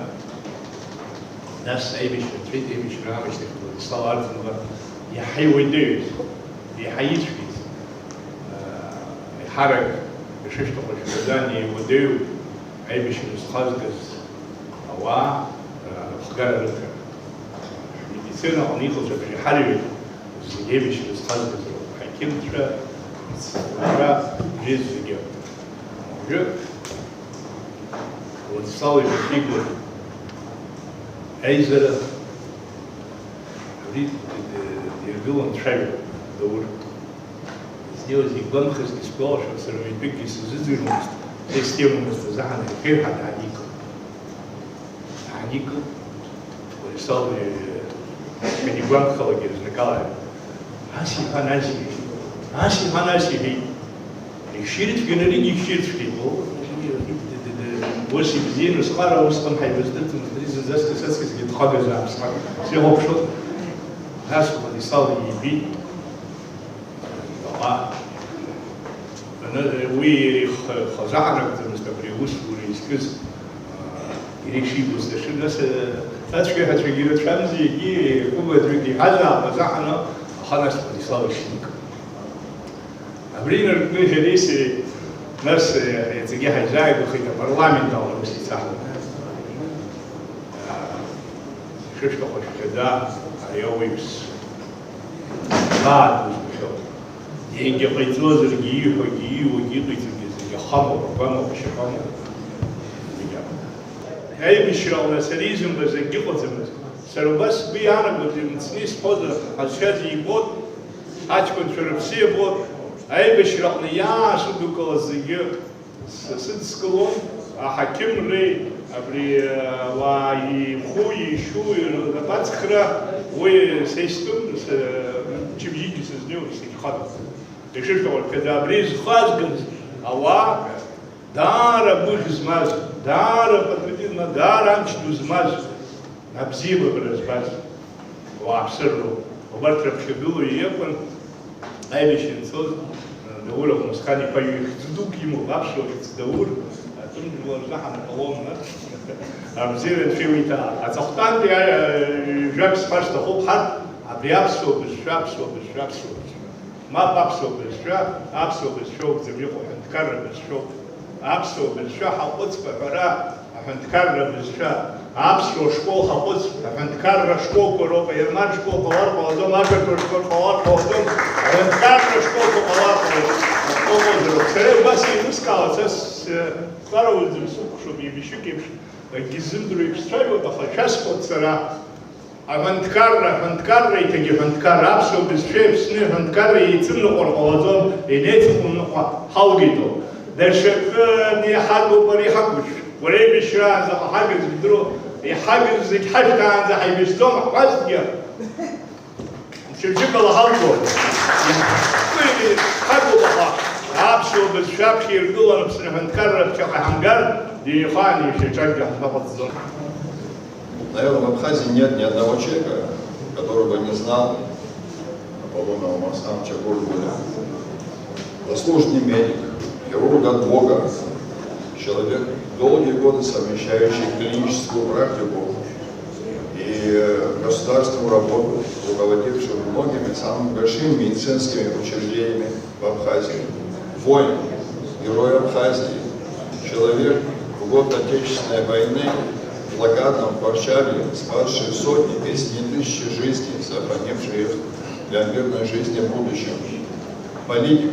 Нас аибашьра нҵәеит, аибашьра аамышьҭахь Владислав Арӡынба иаҳа иуадаҩыз, иаҳа ицәгьаз, еиҳарак ишышәҭаху шәагаӡаны иуадаҩу аибашьра зхазгаз ауаа рыхгара рыҭара. Ҳмедицина аҟны иҟаз абжьаҳарҩык зегьы аибашьра зхазгаз роуп, ҳақьымцәа, ҳцәа, абри зегьы. Уажәы Владислав Ефимов Аизара абри диргылон дцәажәо, Даур. Изнеиуаз игәамԥхазгьы сгәалашәом, сара уаҩытәыкгьы сизыӡырҩуамызт, са исҭиуамызт азы ҳанеихеирҳа дааникылт. Дааникылт, Владислав, э, ҳәа игәамԥхалагьы зныкала ас иҳәан, ас иҳәеит, ас иҳәан, ас иҳәеит. Ишьырцәгьаны аригьы ишьырцәгьеит. Ус ибзианы схара усҟан ҳаибаздырӡомызт, ари зынӡаскгьы саҵкьысгьы дхагазаап сҳәан, сихәаԥшуан. Нас Владислав иибеит. Аха, ана-, уи иара ихы-, ихазаҳаракӡамызт абри аусура изкыз, аа, иара ишибоз дашшын. Нас, э, ацәгьаҳәацәагьы ирацәамзи, егьи еиҳабы аӡәгьы иҳазаап азаҳаны, аха нас Владислав ишьҭнеит. Абри инаркны иареи сареи, нас, э, иаҵагьы ҳаизааигәахеит апарламент аҟны ус ицаҳауа. Шәышәҭаху шәхьыӡаа, ари ауаҩԥс. Баа дузгәышьоуп. Егьа ҟаиҵозаргьы, ииҳәогьы, ииуагьы, иҟаиҵогьы зегьы ахамоуп, агәамоуп, ашьапамоуп. Зегьы акәым. Аибашьраҟны сара изымбаз акгьы ыҟаӡамызт. Сара убас сгәы иаанагоит, имцны исҳәозар, ҳазшаз ибот, аҷкәынцәа рыԥсы иабот, аибашьраҟны иаасыдукылаз зегьы С-, сыдскылон аҳақьымреи, абри, ауаа иху, ишьу, рнапаҵхра, уи са истәым, с-, мчыбжьыкгьы сызнеиуан, сагьхаҵом. Ишышәҭаху, абри зхазгаз ауаа даара гәыӷь змаз, даара патриотизм, даара амч ду змаз. Абзиабара збаз ауааԥсыроуп. Убарҭ раԥхьагылоу иакәын аибашьра анцоз, Даур Аҟәнысхан-иԥа ихьӡ дук имоуп, аԥсуа хьӡ Даур, атәым жәлар рзы ҳанҟалон, нас, абзиара анцәа иуиҭаа. Аҵыхәтәантәи, а, жәак сҳәар сҭахуп, ҳарҭ абри аԥсуа бызшәа, аԥсуа бызшәа, аԥсуа бызшәа. Мап, аԥсуа бызшәа, аԥсуа бызшәа акәӡам иҟоу, аҳәынҭқарра бызшәоуп. Аԥсуа бызшәа ҳаҟәыҵп аҳәара, аҳәынҭқарра бызшәа. Аԥсуа школ ҳаҟәыҵп, аҳәынҭқарра школқәа роуп, аерман школ ҟалар ҟалаӡом, ақырҭуа школ ҟалар ҟалаӡом, аҳәынҭқарра школқәа ҟалар ҟалоит. Ашкол ыҟазароуп. Сара убас еилыскаауа, са сҵара уаҩӡам, сықәхшоуп, еибашьҩык еиԥш, акгьы ззымдыруа еиԥш сцәажәоит, аха шәасҳәоит сара. Аҳәынҭқарра, аҳәынҭқарра, еиҭагьы аҳәынҭқарра, аԥсуа бызшәеи Аԥсни аҳәынҭқарра еицымныҟәар ҟалаӡом, инеицыҟәымныҟәа ҳалгеитоуп. Даҽакы иҳагуп ари ҳақәыжә. Уара ибашьраан заҟа ҳагыз бдыруа, иҳагыз зегь ҳашәҭаанӡа ҳаибашьӡом ҳҳәазҭгьы, мчыбжьыкала ҳалгоит. Уи ҳагуп, аха аԥсуа бызшәа аԥхьа иргыланы Аԥсны аҳәынҭқарра аԥхьаҟа ҳамгар, динеихаан ишьаҿакгьы ҳзыҟаҵӡом. Наверное, в Абхазии нет ни одного человека, который бы не знал Аполлона Алмасхановича Гургуля. Заслуженный медик, хирург от Бога, человек, долгие годы совмещающий клиническую практику и, э, государственную работу, руководивший многими самыми большими медицинскими учреждениями в Абхазии. Воин, герой Абхазии, человек в год Отечественной войны в блокадном Варшаве, спасший сотни, если не тысячи жизней, сохранивший их для мирной жизни в будущем. Политик,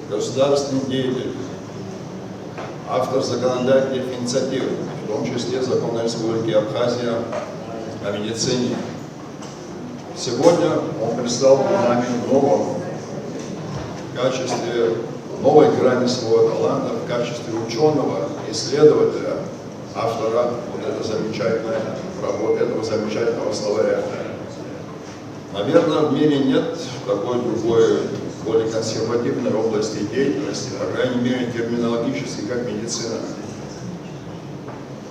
государственный деятель, автор законодательных инициатив, в том числе закона Республики Абхазия о медицине. Сегодня он предстал перед нами в новом качестве, в новой грани своего таланта, в качестве учёного, исследователя, автора вот этой замечательной работы, этого замечательного словаря. Наверное, в мире нет такой другой, более консервативной области деятельности, по крайней мере, терминологически, как медицина.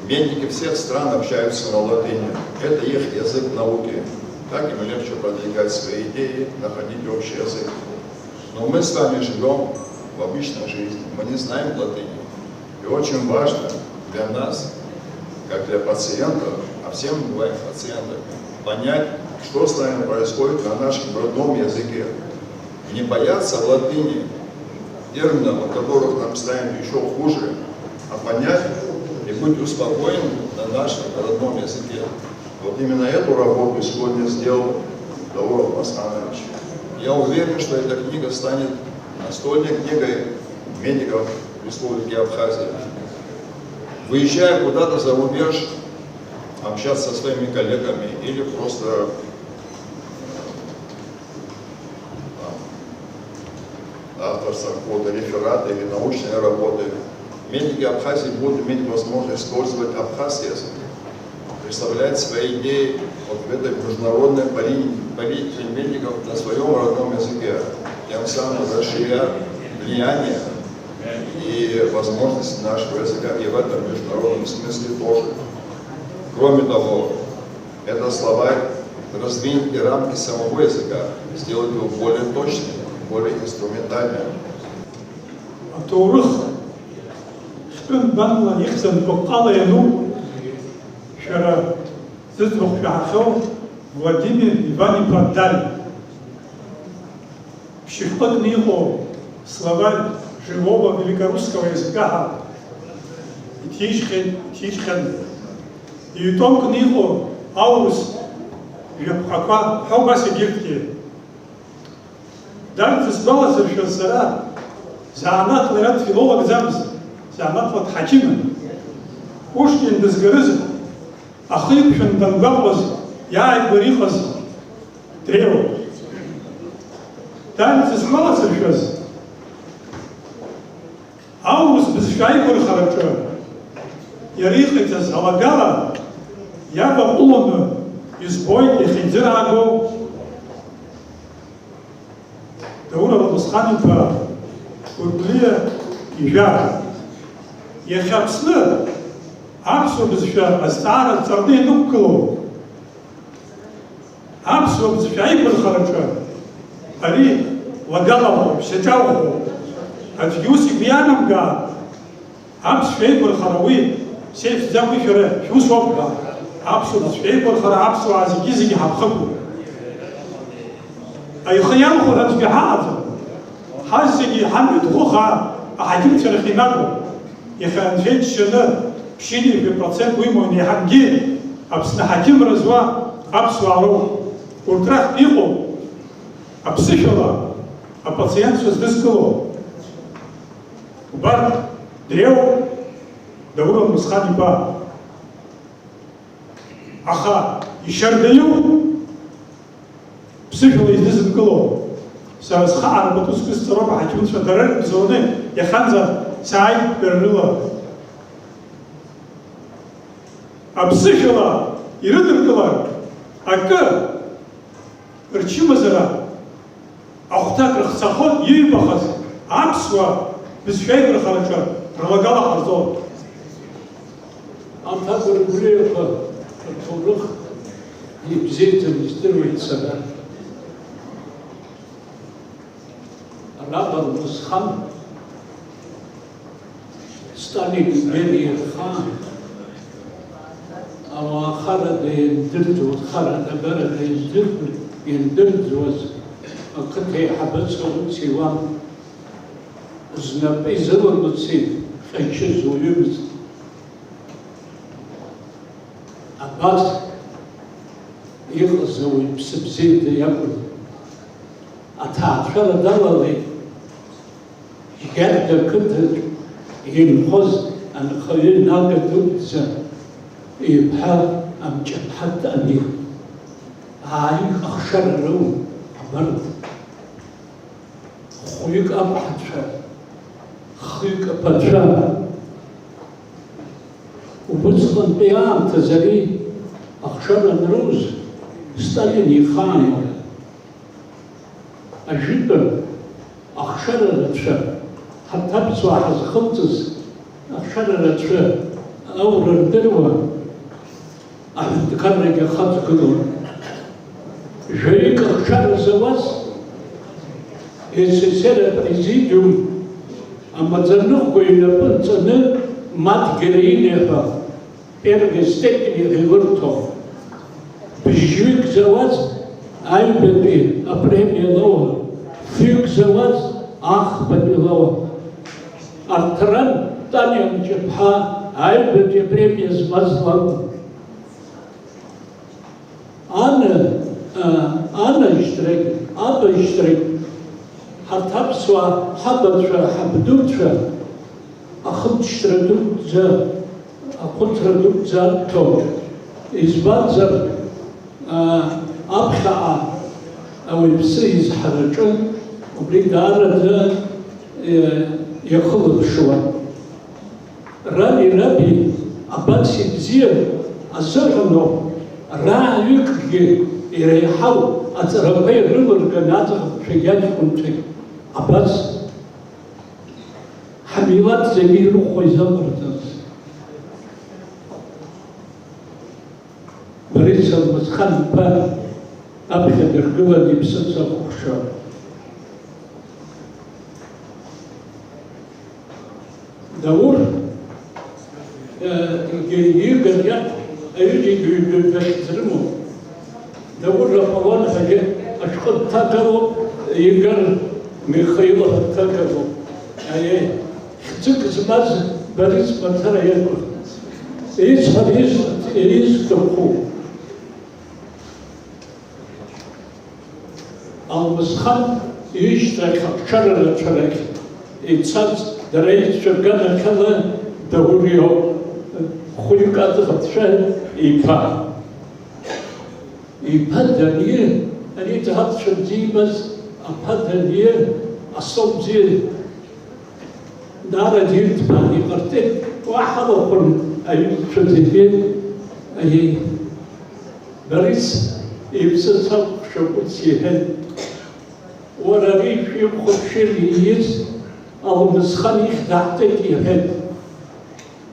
Медики всех стран общаются на латыни. Это их язык науки. Так им легче продвигать свои идеи, находить общий язык. Но мы с вами живём в обычной жизни. Мы не знаем латыни. И очень важно для нас, как для пациентов, а все мы бываем пациентами, понять, что с нами происходит на нашем родном языке. Не бояться латыни, терминов, от которых нам станет ещё хуже, а понять и быть успокоенным на нашем родном языке. Вот именно эту работу сегодня сделал Даур Алмасханович. Я уверен, что эта книга станет настольной книгой медиков Республики Абхазия. Выезжая куда-то за рубеж, Общаться со своими коллегами или просто, там, авторство какого-то реферата или научной работы, медики Абхазии будут иметь возможность использовать абхазский язык, представлять свои идеи вот в этой международной поли-, политике медиков на своем родном языке, тем самым расширяя влияние и возможности нашего языка и в этом международном смысле тоже. Кроме того, этот словарь раздвинет и рамки самого языка, сделает его более точным, более инструментальным. Аҭоурых хьтәы нбанла ихьӡ анбаҟәҟәала иануп шәара зыӡбахә шәаҳахьоу Владимир Иван-иԥа Даль. Ԥшьышәҟәыкны иҟоу словарь живого великорусского языка ҳәа иҭижьхьеит, иҭижьхьан. Ҩ-томкны иҟоу аурыс жәаԥҟақәа ҳәа убас егьырҭгьы. Дарбан сгәаласыршәоз сара, занааҭла иара дфилологӡамызт, занааҭла дҳақьымын. Пушкин дызгарыз ахы иқәшәан дангәаҟуаз иааигәара иҟаз дреиуан. Дарбан сгәаласыршәоз, аурыс бызшәа аиқәырхараҿы иара иҟаиҵаз алагала иаваҟәылоны избоит иахьынӡараагоу Даур Аламысхан-иԥа Гәыргәлиа ижәара. Иахьа Аԥсны аԥсуа бызшәа азҵаара ҵарны ианықәгылоу, аԥсуа бызшәа аиқәырхараҿы ари лагалахоуп, шьаҿалахоуп. Аӡәгьы ус игәы иаанамгааит, аԥсшәа еиқәырхара уи сеицәӡам, уи шәара шәусоуп ҳәа. Аԥсуа бызшәа еиқәырхара аԥсуаа зегьы-зегьы ҳаԥхықәуп. Аихы иалху ҳәа аӡәгьы ҳаҟаӡам. Ҳазегьы ҳамҩа ҭӷәыхаа аҳақьымцәа рахь инагоуп. Иахьа анцәа иџьшьаны ԥшьынҩажәа процент уимоу, инеиҳангьы Аԥсны аҳақьымра зуа аԥсуаа роуп. Урҭ рахьтә иҟоуп аԥсышәала апациентцәа здызкыло. Убарҭ дреиуоуп Даур Аламысхан-иԥа. Аха ишьардаиу ԥсышәала изнызымкыло, сара схаара пату сгәы сҵароуп, аҳақьымцәа дара ирыбзоуны иахьанӡа сааит дара рыла. Аԥсышәала ирыдыркылар акы рчымазара ахәҭак рыхцахо иҩбахаз аԥсуа бызшәа аиқәырхараҿы рлагала ҟарҵон. Анҭ агәыргәлиақәа рҭоурых ибзиаӡаны издыруеит сара. Араҟа Аламысхан Сталин империа рхаан ауаа харада иандырӡуаз, харада-барада иандырӡуаз, иандырӡуаз ақыҭа еиҳабацәа рыци уан знапы изыламыци ҟьачыз уаҩымызт. Абас иҟаз ауаҩ ԥсы бзиада иакәын. Аҭаацәара далалеит. Гьарда ақыҭаҿ инхоз анхаҩы Нага дуӡӡа иԥҳа Амҷаԥҳа Тани ааигәа ахшара роуан абарҭ. Хәҩык ақәҳацәа, хҩык аԥацәа. Убысҟантәи аамҭазы ари ахшара анроуз Сталин ихаан. Ажәытәан, ахшара рацәа, ҳарҭ аԥсуаа ҳазхылҵыз ахшара рацәа аура рдыруа, аҳәынҭқаррагьы ахаҵгылон. Жәаҩык ахшара зауаз, С С С Р апрезидиум амаӡаныҟәгаҩ инапы нҵаны Мат Героине ҳәа первой степени ҳаилырҭон. Бжьҩык зауаз аҩбатәи апремиа лоуа, фҩык зауаз ахԥатәи лоуа. Арҭ ран Тани Амҷаԥҳа аҩбатәи апремиа змаз лакәын. Ана, а, анаижьҭрагь, абаижьҭрагь, ҳарҭ аԥсуаа ҳабацәа, ҳабдуцәа ахымԥшьра дуӡӡа, ахәыцра дуӡӡа арҭон. Избанзар, аа, аԥхьаҟа ауаҩԥсы изҳараҿы убри даараӡа, э, иахылаԥшуан. Рани раби абас ибзиан азыҳәаноуп, рааҩыкгьы иреиҳау аҵарақәа ирылырган аӡӷабцәагьы аҷкәынцәагь абас ҳмилаҭ зегьы ирыхәо изыҟарҵаз. Борис Алмысхан-иԥа аԥхьа дыргылан иԥсы ҵәахәыхшо. Даур, э, Игорь иарҭ аҩыџьагьы ҩба-ҩба хьӡ рымоуп. Даур Аполлон ҳәагьы ашәҟәы дҭагалоуп, Игорь Михаил ҳәа дҭагалоуп. Аиеи, хьӡык змаз Борис мацара иакәын. Исҳәар, ис-, исҭаху. Алмысхан ишьҭахь аԥшара рацәа рахь ицаз, дара ицәырганахьала Даур иоуп, хәҩык аӡӷабцәа иԥа. Иԥа Дани, ари ӡӷабцәа бзиа имаз, аԥа Дани, асоу бзиа. Даара дирҭбаан иҟарҵеит, уаҳа лахәын аҩызцәа зегьы, аиеи. Борис иԥсы ҵәахәыхшо ус иҳәеит, уара ари шәихәаԥшыр ииз Алмысхан ихьӡ даҳҭеит иҳәеит.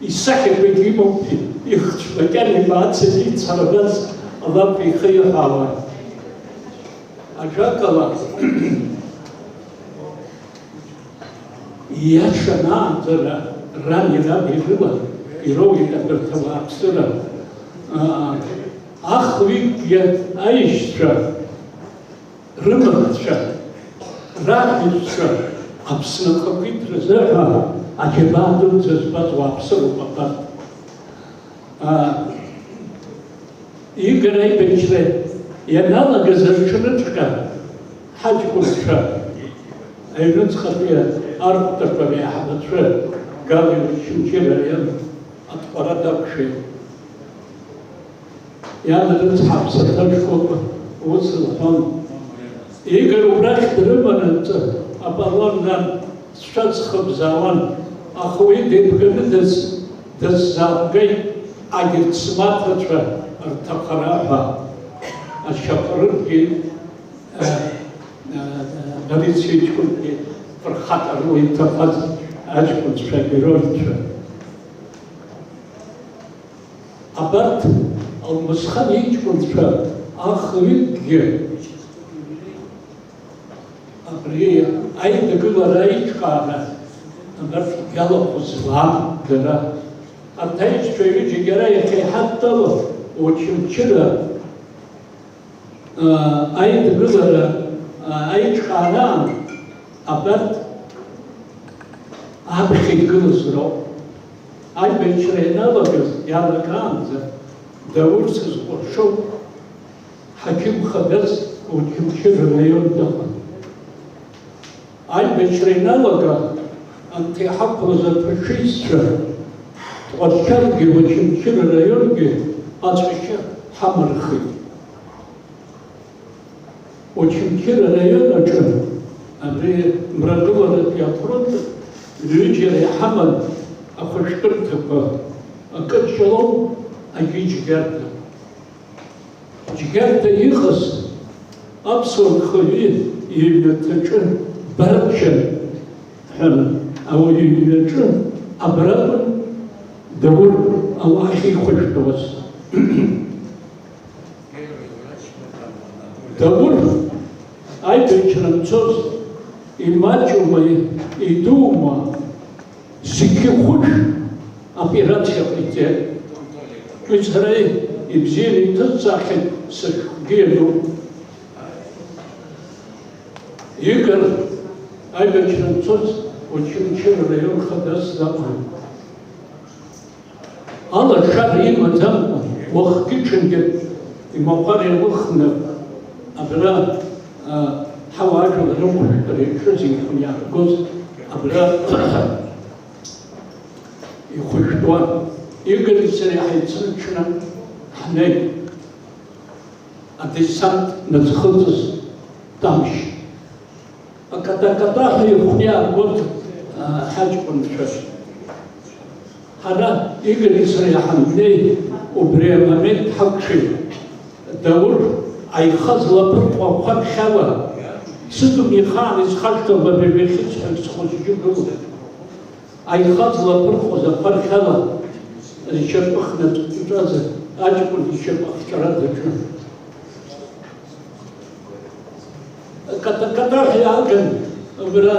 Исахьақәагь имоуп, ихцә макьана имаац ицарбаз алакә ихы иҳәаауан. Ажәакала, Ииашаны аанкара рани раби рыла ироуеит абарҭ ауааԥсыра, аа, ахҩыкгьы аишьцәа, рымаҳәцәа, раҳәызцәа, Аԥсны ахақәиҭразы ҳәа аџьабаа дуӡӡа збаз уааԥсыроуп абарҭ. Аа, Игорь аибашьра ианалагаз аҽныҵәҟьа ҳаҷкәынцәа, аҩныҵҟатәи архәҭақәа реиҳабацәа Гали Очамчыра иан аҭҟәара дақәшәеит. Иан рыцҳа аԥсаҭа шкәакәа ус лҳәон. Игорь убрахь дрыманаҵы, Аполлон нан, сшәа ҵхыбзаауан, аха уи деибганы даз-, даззаамгеит, агьырҭ смаҭацәа рҭахара ҳәа. Ашьапыркгьы, э, э, Борис иҷкәынгьы фырхаҵарыла иҭахаз аҷкәынцәа, героицәа. Абарҭ Алмысхан иҷкәынцәа ахҩыкгьы абри аидгылара аиҿкаара абарҭ иалахәыз уаан дара. Арҭ аишьцәа ҩыџьагьы ара иахьа иҳадтәалоу Очамчыра Аидгылара аиҿкаараан абарҭ аԥхьа игылаз роуп. Аибашьра ианалагаз иалагаанӡа Даур сызкәыршоу ҳақьым хадас Очамчыра раион дыҟан. Аибашьра иналага, анҭ иҳақәлаз афашистцәа Тҟәарчалгьы Очамчыра раионгьы ацәашьы ҳамырхит. Очамчыра раион аҿы абри мрагыларатәи афронт ҩыџьара иҳаман ахәышәтәырҭақәа, акы Ҷлоу, акы Џьгьарда. Џьгьарда иҟаз аԥсуа нхаҩы иҩнаҭаҿы Барча ҳәа ауаҩы иҩнаҿы абракәын Даур ауаа ахьихәышәтәуаз. Даур аибашьра анцоз имаҷума, идуума, зегьы хәышә операциа ҟаиҵеит. Уи сара ибзианы иҭысҵаахьеит, сышәҟәгьы иануп. Игор аибашьра анцоз Очамчыра раион хадас дыҟан. Алашара имаӡамкәа, уахгьы-ҽынгьы имахәар еилыхны абра, а, ҳауаажәлар рыхәшәтәра иаҿыз, иахьынҩаргоз абра ихәышәтәуан. Игори сареи ҳаицрыҽны, Днеит адесант назхыҵыз Тамшь. Аката-ката ҳәа ихәны иааргоит, а, ҳаҷкәынцәа. Ҳара Игори сареи ҳанднеи, убри амомент ҳақәшәеит. Даур аиха злаԥырҟо ахәархьала, сыдум ихаан исхашҭуам абри ҩахьысҳәагь схәыҷгьы гылоуп. Аиха злаԥырҟоз ахәархьала ршьапы хнатәҵәаӡа, аҷкәын ишьапы ахҵәара даҿын. Ката-ката ҳәа иааган, абра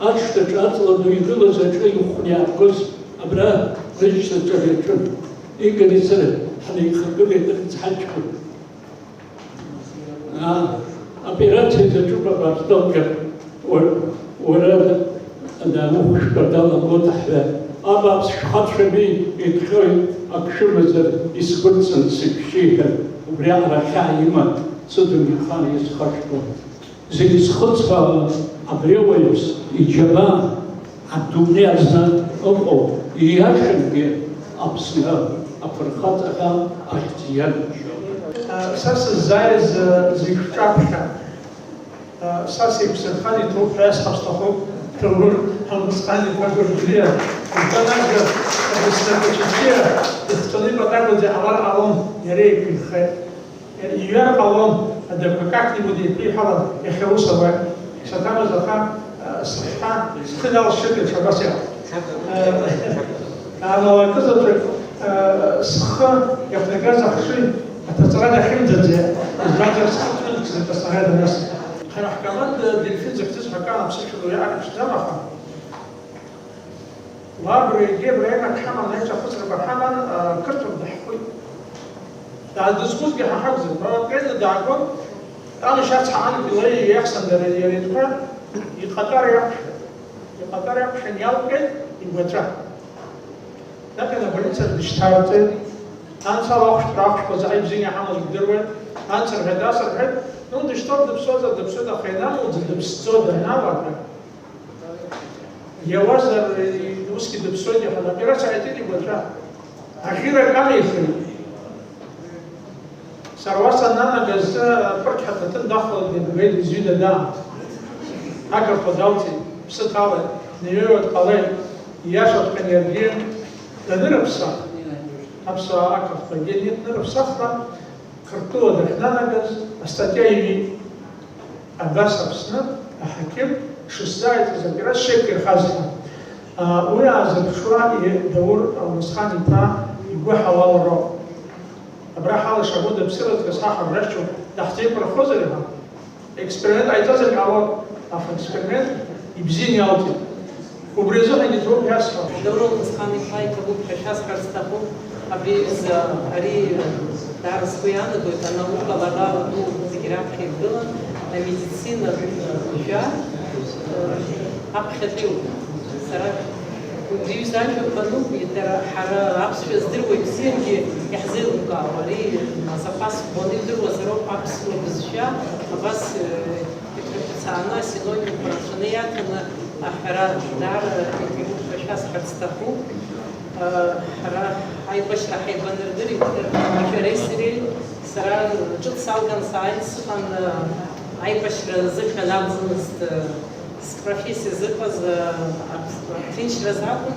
ашҭаҿы аҵла ду игылаз аҿы ихәны иааргоз, абра рышьҭаҿы аҿы Игори сара ҳнеихагылеит, рыцҳаҷкәын. Аа, операциа заҿуп абарҭ, доктор, уара, уара ана ухәшәтәра далагоит аҳәа. Абааԥс, шәхацәами, иҭҟьоит, ак шәымазар, исгәыдҵан сышәшьы, иҳәан, убриаҟара ахьаа иман, сыдым ихаан исхашҭуан. Зегь зхыҵуа абри ауаҩԥс иџьабаа адунеи азы ыҟоуп, ииашангьы Аԥсны афырхаҵара ахьӡ ианашьоуп. Са сыззааиз зегь шәҿаԥхьа. Са сеиқәсырхан иҭоуп ҳәа иасҳәар сҭахуп, Ҭаур Ҳамысхан-иԥа Гәырџьиа, Гәанага Абысҭа Качаҭиа, ихҵәаны ипатагоӡа иҟалар ҟалон, иара еиқәиххеит. Иҩар ҟалон, адақәа как-нибудь еиԥиҳәалан, иахьа ус ауеит. Саҭамыз аха, а, сыхьҳәа, схы налсшьыргьы ҽабас иҟан. Амала акызаҵәык, а, схы иақәнагаз ахшыҩ аҭаҵара дахьымӡаӡеит, избанзар схы ҭәынк зыҟасҵара даныс. Ҳара ҳкоманда Дельфин захьӡыз ҳәа акан аԥсышәала уи аҟаԥшьӡам, аха Уа абри егьи абри аимак ҳаман, аиҿахәыцрақәа ҳаман, а, қырҭуп даҳхәит. Даадызхәызгьы ҳа ҳакәзар, уа Кенда даагон, Тамшь ацҳа анкьа илеи иеихсандара иара итәқәа, иҟатар иақәшәа. Иҟатар иақәшәан иалҟьеит игәаҵәа. Даган аболициа дышьҭарҵеит. Анцәа алахәшәтәра ахәшәқәа заҟа ибзианы иҳамаз удыруеит. Анцәа рҳәеит, ас рҳәеит, ну, дышьҭоуп, дыԥсуазар дыԥсуеит, аха ианамуӡа дыԥсӡо даналага, Иауазар, усгьы дыԥсуеит, иаҳа аоперациа ҟаиҵеит игәаҵәа. Аӷьырак амихит. Сара уа саннанагаз, ԥырқь ҳаҭаҭын дахалеит, днеибгеит, изҩыда даан. Ақырҭуа далҵит, ԥсы ҭалеит, днеиҩеиуа дҟалеит, ииашаҵәҟьан иаргьы данырыԥсах, аԥсуаа ақырҭқәагьы данырыԥсахлак, Қырҭтәыла дахьнанагаз астатиа иҩит. Абас Аԥсны аҳақьым дшысзааиҵаз аоперациа шеиқәирхаз ҳәа. Уи аазырԥшуа Даур Алмысхан-иԥа игәы ҳалалроуп. Абра ҳалашаго даԥсыраҵәҟьа саҳ абрахьчоуп, даҳзеиқәырхозар ҳәа. Експеримент ҟаиҵазар ҟалон, аха експеримент ибзианы иалҵит. Убри азыҳәангьы ҭоуп ҳәа сҳәап. Даур Алмысхан-иԥа иҭабуп ҳәа шәасҳәарц сҭахуп. Абри аҩыза, ари даара сгәы иаанагоит, анаукала ара ду зегь раԥхьа иргылан, амедицина жәа, э, аԥхьатәиуп. Сара убри аҩыза ажәа бануп, дара ҳара аԥсшәа здыруа ибзиангьы иаҳзеилымкаауа, ари азапас ӷәӷәаны идыруазароуп аԥсуа бызшәа, абас, э, Иҭырқәцааны асинонимқәа рацәаны иаҭаны аҳәара даара иҭабуп ҳәа шәасҳәарц сҭахуп. Ҳара ҳаибашьра ҳаибанардырит, шәареи сареи. Сара ҿыц салган сааин сыҟан, аибашьра азыҳәан акәӡамызт спрофессиа зыҟаз, аԥ-, аԥҭынчразы акәын,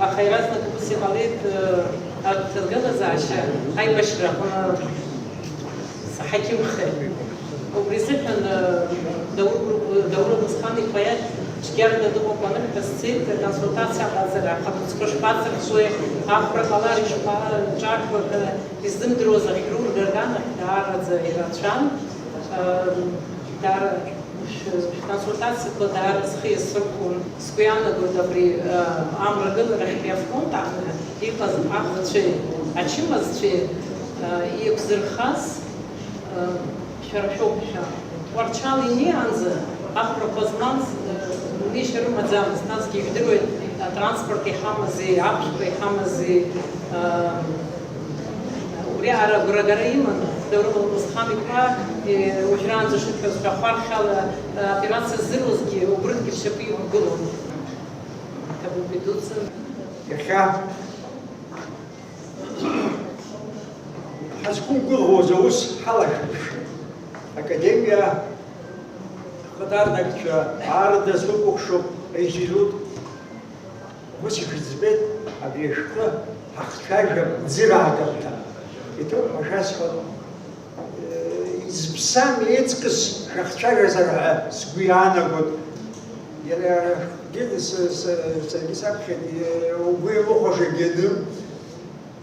аха иаразнак ус иҟалеит, аҭагылазаашьа аибашьра аҟны саҳақьымхеит. Убри азыҳәан, э, Даур Гәыр-, Даур Алмысхан-иԥа иахь цәгьарада дыҟоуп анырҳәа сцеит, аконсультациа ҟаҵара, ахаԥыцқәа шԥаҵырхуеи, ахәра ҟалар ишԥаҿархуеи ҳәа изымдыруаз ахьхирург аганахь даараӡа ирацәан. Э, даара шә-, шәконсультациақәа даара схы иасырхәон. Сгәы иаанагоит абри, э, амрагыларахьтәи афронт аҟны иҟаз ахәцәеи ачымазцәеи, э, иқәзырхаз. Шәара шәоуп, шәа. Тҟәарчал инеиаанӡа ахәрақәа змамз, э, нишьа рымаӡамызт, насгьы ижәдыруеит, атранспорт иҳамази, ахәшәқәа иҳамази, э, убри ара агәрагара иман, Даур Алмысхан-иԥа, э, уажәраанӡа шырҳәоз ҳәа ахәархьала, э, операциа ззыруазгьы убырҭгьы ршьапы иқәгылон. Иахьа. Иахьа. Ҳазқәымгәыӷуаз аус ҳалашәыршәшәеит. Академиа ахаҭарнакцәа аарда срыкәыхшоуп, аинститут. Ус ихьӡбеит абри ашәҟәы ҳахцәажәап ӡыраагап ҳәа. Иҭоуп ҳәа шәасҳәап. Изԥсам еиҵкыс шәахцәажәазар ҳәа сгәы иаанагоит. Иара гьы-, с-, с-, саргьы саԥхьеит, угәы иамыхәаша гьаным.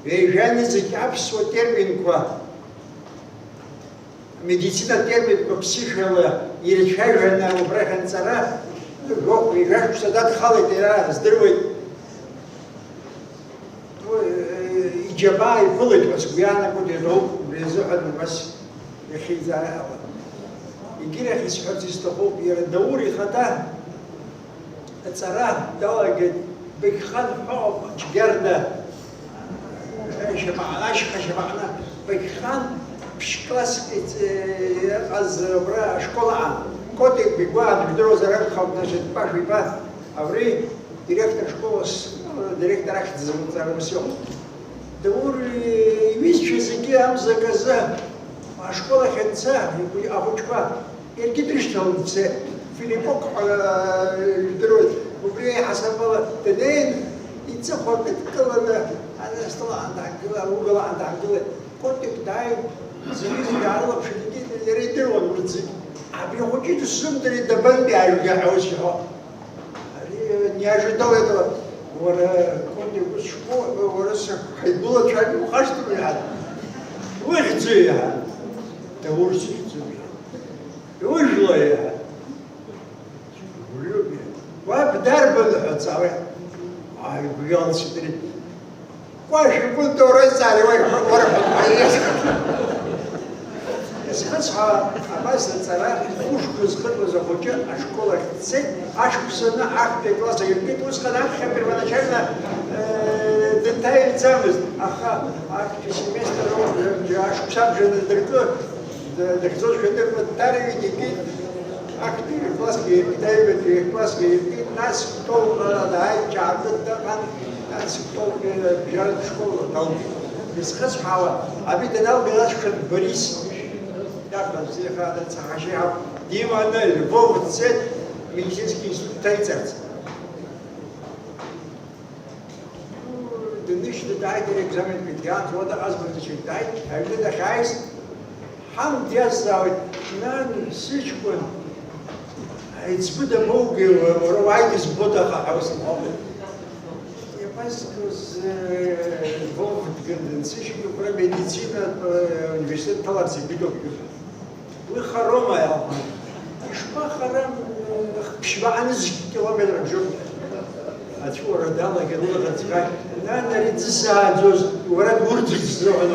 Ҩажәа нызқь аԥсуа терминқәа, амедицинатә терминқәа ԥсышәала ирцәажәаны убрахь анҵара, жәохә, ҩажәа шықәса дадхалеит, иара здыруеит. Уи, э, иџьабаа иԥылеит ҳәа сгәы иаанагоит, ианоуп, убри азыҳәан убас иахьеизааиуа. Егьирахь исҳәарц исҭахуп, иара Даур ихаҭа аҵара далагеит, Беқьхан ҳәа џьгьарда, э, шьамаҟны, ашьха шьамаҟны, Беқьхан ԥшь-класск иц-, э, иҟаз абра ашкол аан. Котик игәы аадыжәдыруазар акәхап, значит, Паш иԥа, абри директор школас, директор ахьӡ змоуҵар ус иҟоуп. Даур иҩызцәа зегьы амза казы ашкол ахь анца, ахәыҷқәа, иаргьы дрышьҭалан дцеит. Филиппок ҳәа, э, ижәдыруеит. Убри аиҳасабала днеин, иҵыхәа кыдкыланы, астол аан даангылеит, аугыл аан даангылеит. Котик дааин, зегьы-зегьы аарылаԥшит, егьи иара идыруан урҭ зегьы. Абри ахәыҷы дысзымдырит, дабантәи ажәга ҳәа ус иҳәо. Ари неожиданно этого, уара, Котик, ус шԥоуҳәо, уара, сыхәҳаигәылацәа ухашҭума иаҳа? Ухьӡу иаҳа? Даур сыхьӡуп иаҳа. Иужәлои иаҳа? Уаҩуп иаҳа. Уаб дарбану ҳәа дҵаауеит. Ааи, игәы иалсит ари. Кәашә икәынҭоу рызҵаара уаҩ, уара, уаҩ. Исхыцҳәаауа абас аҵара хәышәқәа зхыҵуаз ахәыҷы ашкол ахь дцеит, ашықәсаны актәи акласс аиркит, усҟан аԥхьа первоначально, э, дынҭаирӡамызт, аха актәи семестр ауп, ашықәсабжа надыркы, д-, дахьӡозшәа дыркуа дҭарыҩит, икит. Актәи классгьы иркит, аҩбатәи классгьы иркит, нас Кәтолҟа дааит, Ҷаакыт дыҟан, нас Кәтолҟа бжьаратә школ далгеит. Изхысҳәаауа, абри даналга, нас Шәҭ Борис, иаҳҳәаз бзиахааит, дцахашьа иҳауп, диманы Львов дцеит, медицинский институт дҭаиҵарц. Днышьҭа дааит, иара екзаменқәа иҭиаанӡа уа дыҟазма, дышьҭа дааит, аҩны дахьааиз, ҳан диазҵаауеит, нан, сыҷкәын, аиҵбы дамоугеи, уара уааит избоит, аха ҳәа ус лҳәон. Иабазгоз, э, Вов дгьы дынсыжьит, убра медицинатә, э, университет дҭаларц ибеит ауп. Уи хароума, иалҳәан. Ишԥахарам, ԥшьба анызқь километр бжьоуп. Ацәуара далаган, улаӷырӡ хааит. Нан, ари ӡысааӡоз, уара дурӡит сзыҳәан.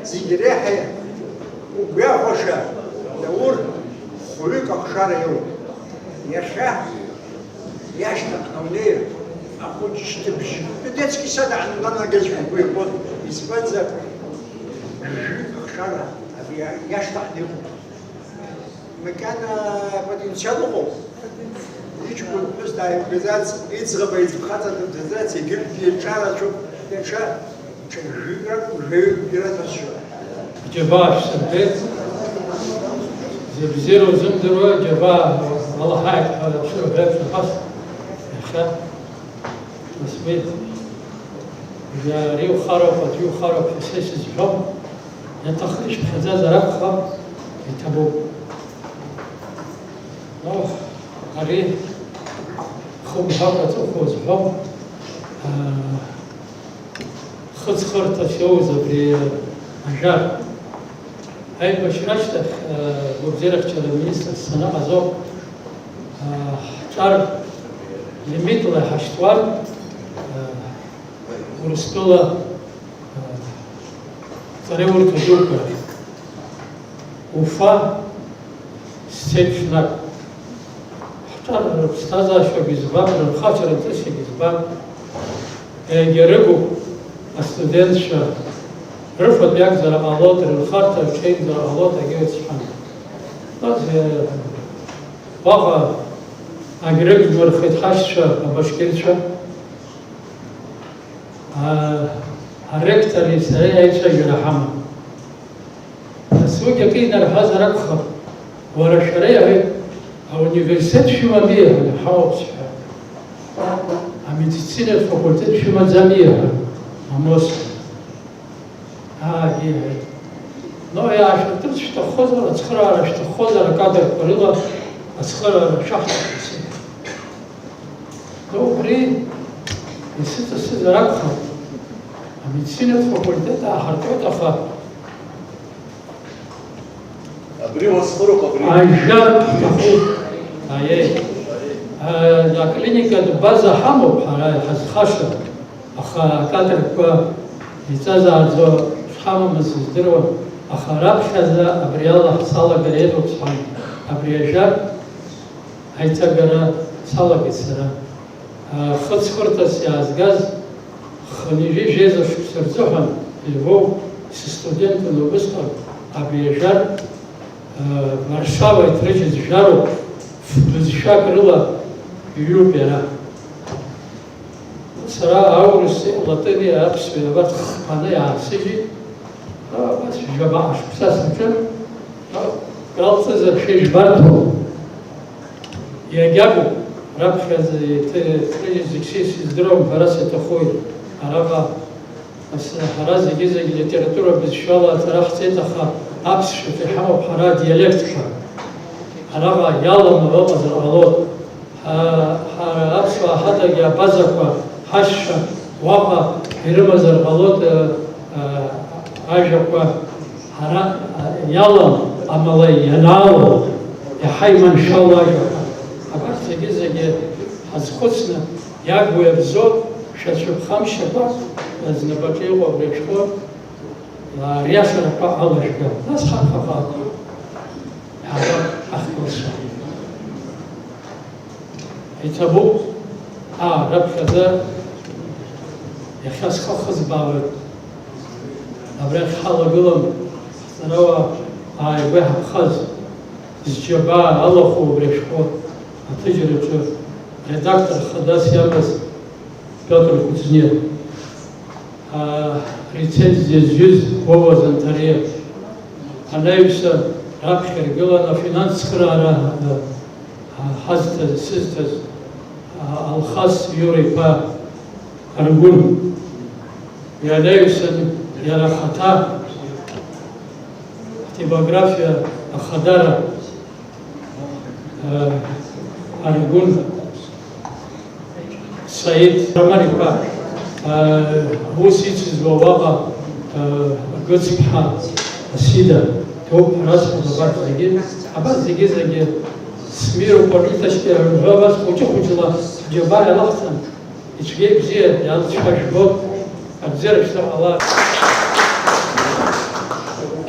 Зегь реиҳа угәахәаша, Даур, хәҩык ахшара иоуп. Иахьа Иашьҭахь аунеир, ахәыҷ шьҭыбжь, детский сад ааннанагазшәа игәы иабон, избанзар, жәаҩык ахшара абри иашьҭахь дыҟоуп. Макьана апотенциал ыҟоуп. Иҷкәын ԥҳәыс дааимгаӡац, иӡӷаб иӡ-, хаҵа дымҭаӡац, егьырҭгьы ҿарацәоуп, даҽа Ҽа жәаҩык ракәым, жәаҩык ираҭәасшьоит. Џьабаа шәсырбеит. Зыбзиара узымдыруа џьабаа ҟалахааит ҳәа шәырҳәеит шәахәас. Иахьа насмеит. Ари ухароуп, аӡәы ухароуп ҳәа са исызҳәом. Иаҭахны ишәԥхьаӡазар акәхап, иҭабуп. Ох, ари хымҳәакәа аҵыхәа узҳәом. Аа, Хыҵхырҭас иоуз абри ажәак. Аибашьра ашьҭахь, э, гәабзиарахьчара аминистрс саныҟаз ауп, э, ҳҿар лимитла иҳашьҭуан, э, Урыстәыла, э, ҵареурҭа дуқәа рахь. Уфа сцеит ҽнак. Ҳҿар рыԥсҭазаашьагьы збап, рынхацәа ҵысгьы збап. Егьа рыгуп астудентцәа, рыфатә иакәзар ҟалоит, рынхарҭа рҽеимзар ҟалоит, егьа сҳәан. Нас, э, уаҟа агьрыгмырхеит ҳашьцәа, абашкирцәа. Аа, Аректори сареи аицәажәара ҳаман. Нас уигь акы инарҳәазар акәхап, уара шәара иаҳәеит, ауниверситет шәымами, иҳәан, ҳауп сҳәан. Амедицинатә факультет шәымаӡами, иҳәан, мамост. Аагьы иҳәеит. Но иаашәыртырц шәҭаххозар, ацхыраара шәҭаххозар, акадрқәа рыла ацхыраара шәаҳҭаху сҳәеит. Убри исыҵасызар акәхап, амедицинатә факультет ааҳартуеит, аха абри уацхыроуп, абри. Ажәак ҳҭахуп. Аиеи. Аклиникатә база ҳамоуп ҳара иҳазхаша, аха акадрқәа иҵазааӡо шҳамамыз сыздыруам, аха раԥхьаӡа абри ала ҳцалагар еиӷьуп сҳәан, абри ажәак аиҭагара салагеит сара. Хыҵхырҭас иаазгаз хынҩажәи жәеиза шықәса рзыҳәан Львов сыстудентын убысҟан абри ажәар Варшаваҿ рыжьыз жәароуп, ф-, бызшәак рыла иҩуп иара. Сара аурыси алатыни аԥсуеи абарҭ хԥаны иаасыжьит. Абас жәабаҟа шықәса саҿын. Кралҵызар шәа ижәбарҭоу? Иагьакәым, раԥхьаӡа иҭ-, иҭрыжьыз зегь са исыздыруам, ҳәарас иаҭахуи? Араҟа ас-, ҳара зегьы-зегь литература бызшәала аҵара ҳҵеит, аха аԥсшәахь иҳамоуп ҳара адиалектқәа. Араҟа иаланы ыҟазар ҟалоит. Ҳа-, ҳара аԥсуаа ҳадагьы абазақәа, ҳашьцәа уаҟа ирымазар ҟалоит, ы, ы, ажәақәа ҳара, ы, иалам, амала ианаало, иаҳа иманшәало ажәақәа. Абарҭ зегьы-зегьы ҳазхәыцны, иагу иабзоу шәацәыԥхамшьакәа, знапаҿы иҟоу абри ашәҟәы, ы, риашарақәа алажәга. Нас ҳаԥхьаҟа иаҳа ҳахькылсуа. Иҭабуп, аа, раԥхьаӡа иахьа схы ахызбаауеит. Абрахь ҳалагылан, ҳҵарауаа ааигәа иҳаԥхаз, зџьабаа алахәу убри ашәҟәы аҭыжьраҿы редактор хадас иамаз Пиотр Кузнец. Арецензиа зҩыз Вова Занҭариа, анаҩсан раԥхьа иргылан афинанс цхыраара ҳазҭаз, сызҭаз Алхас Иура-иԥа Аргәын. Уи анаҩсан иара ахаҭа ҳтипографиа ахадара Аргәын Саид Роман-иԥа, аус ицызуа уаҟа, Гыцԥҳа Асида, ҭоуп ҳәа расҳәоит абарҭ зегьы, абарҭ зегьы-зегьы смиру политочки ҳәа абас хәыҷы-хәыҷла ҳџьабаа иалаҳҵан, ицәгьа-ибзиа иалҵшәа жәбоит, абзиара шәзыҟала.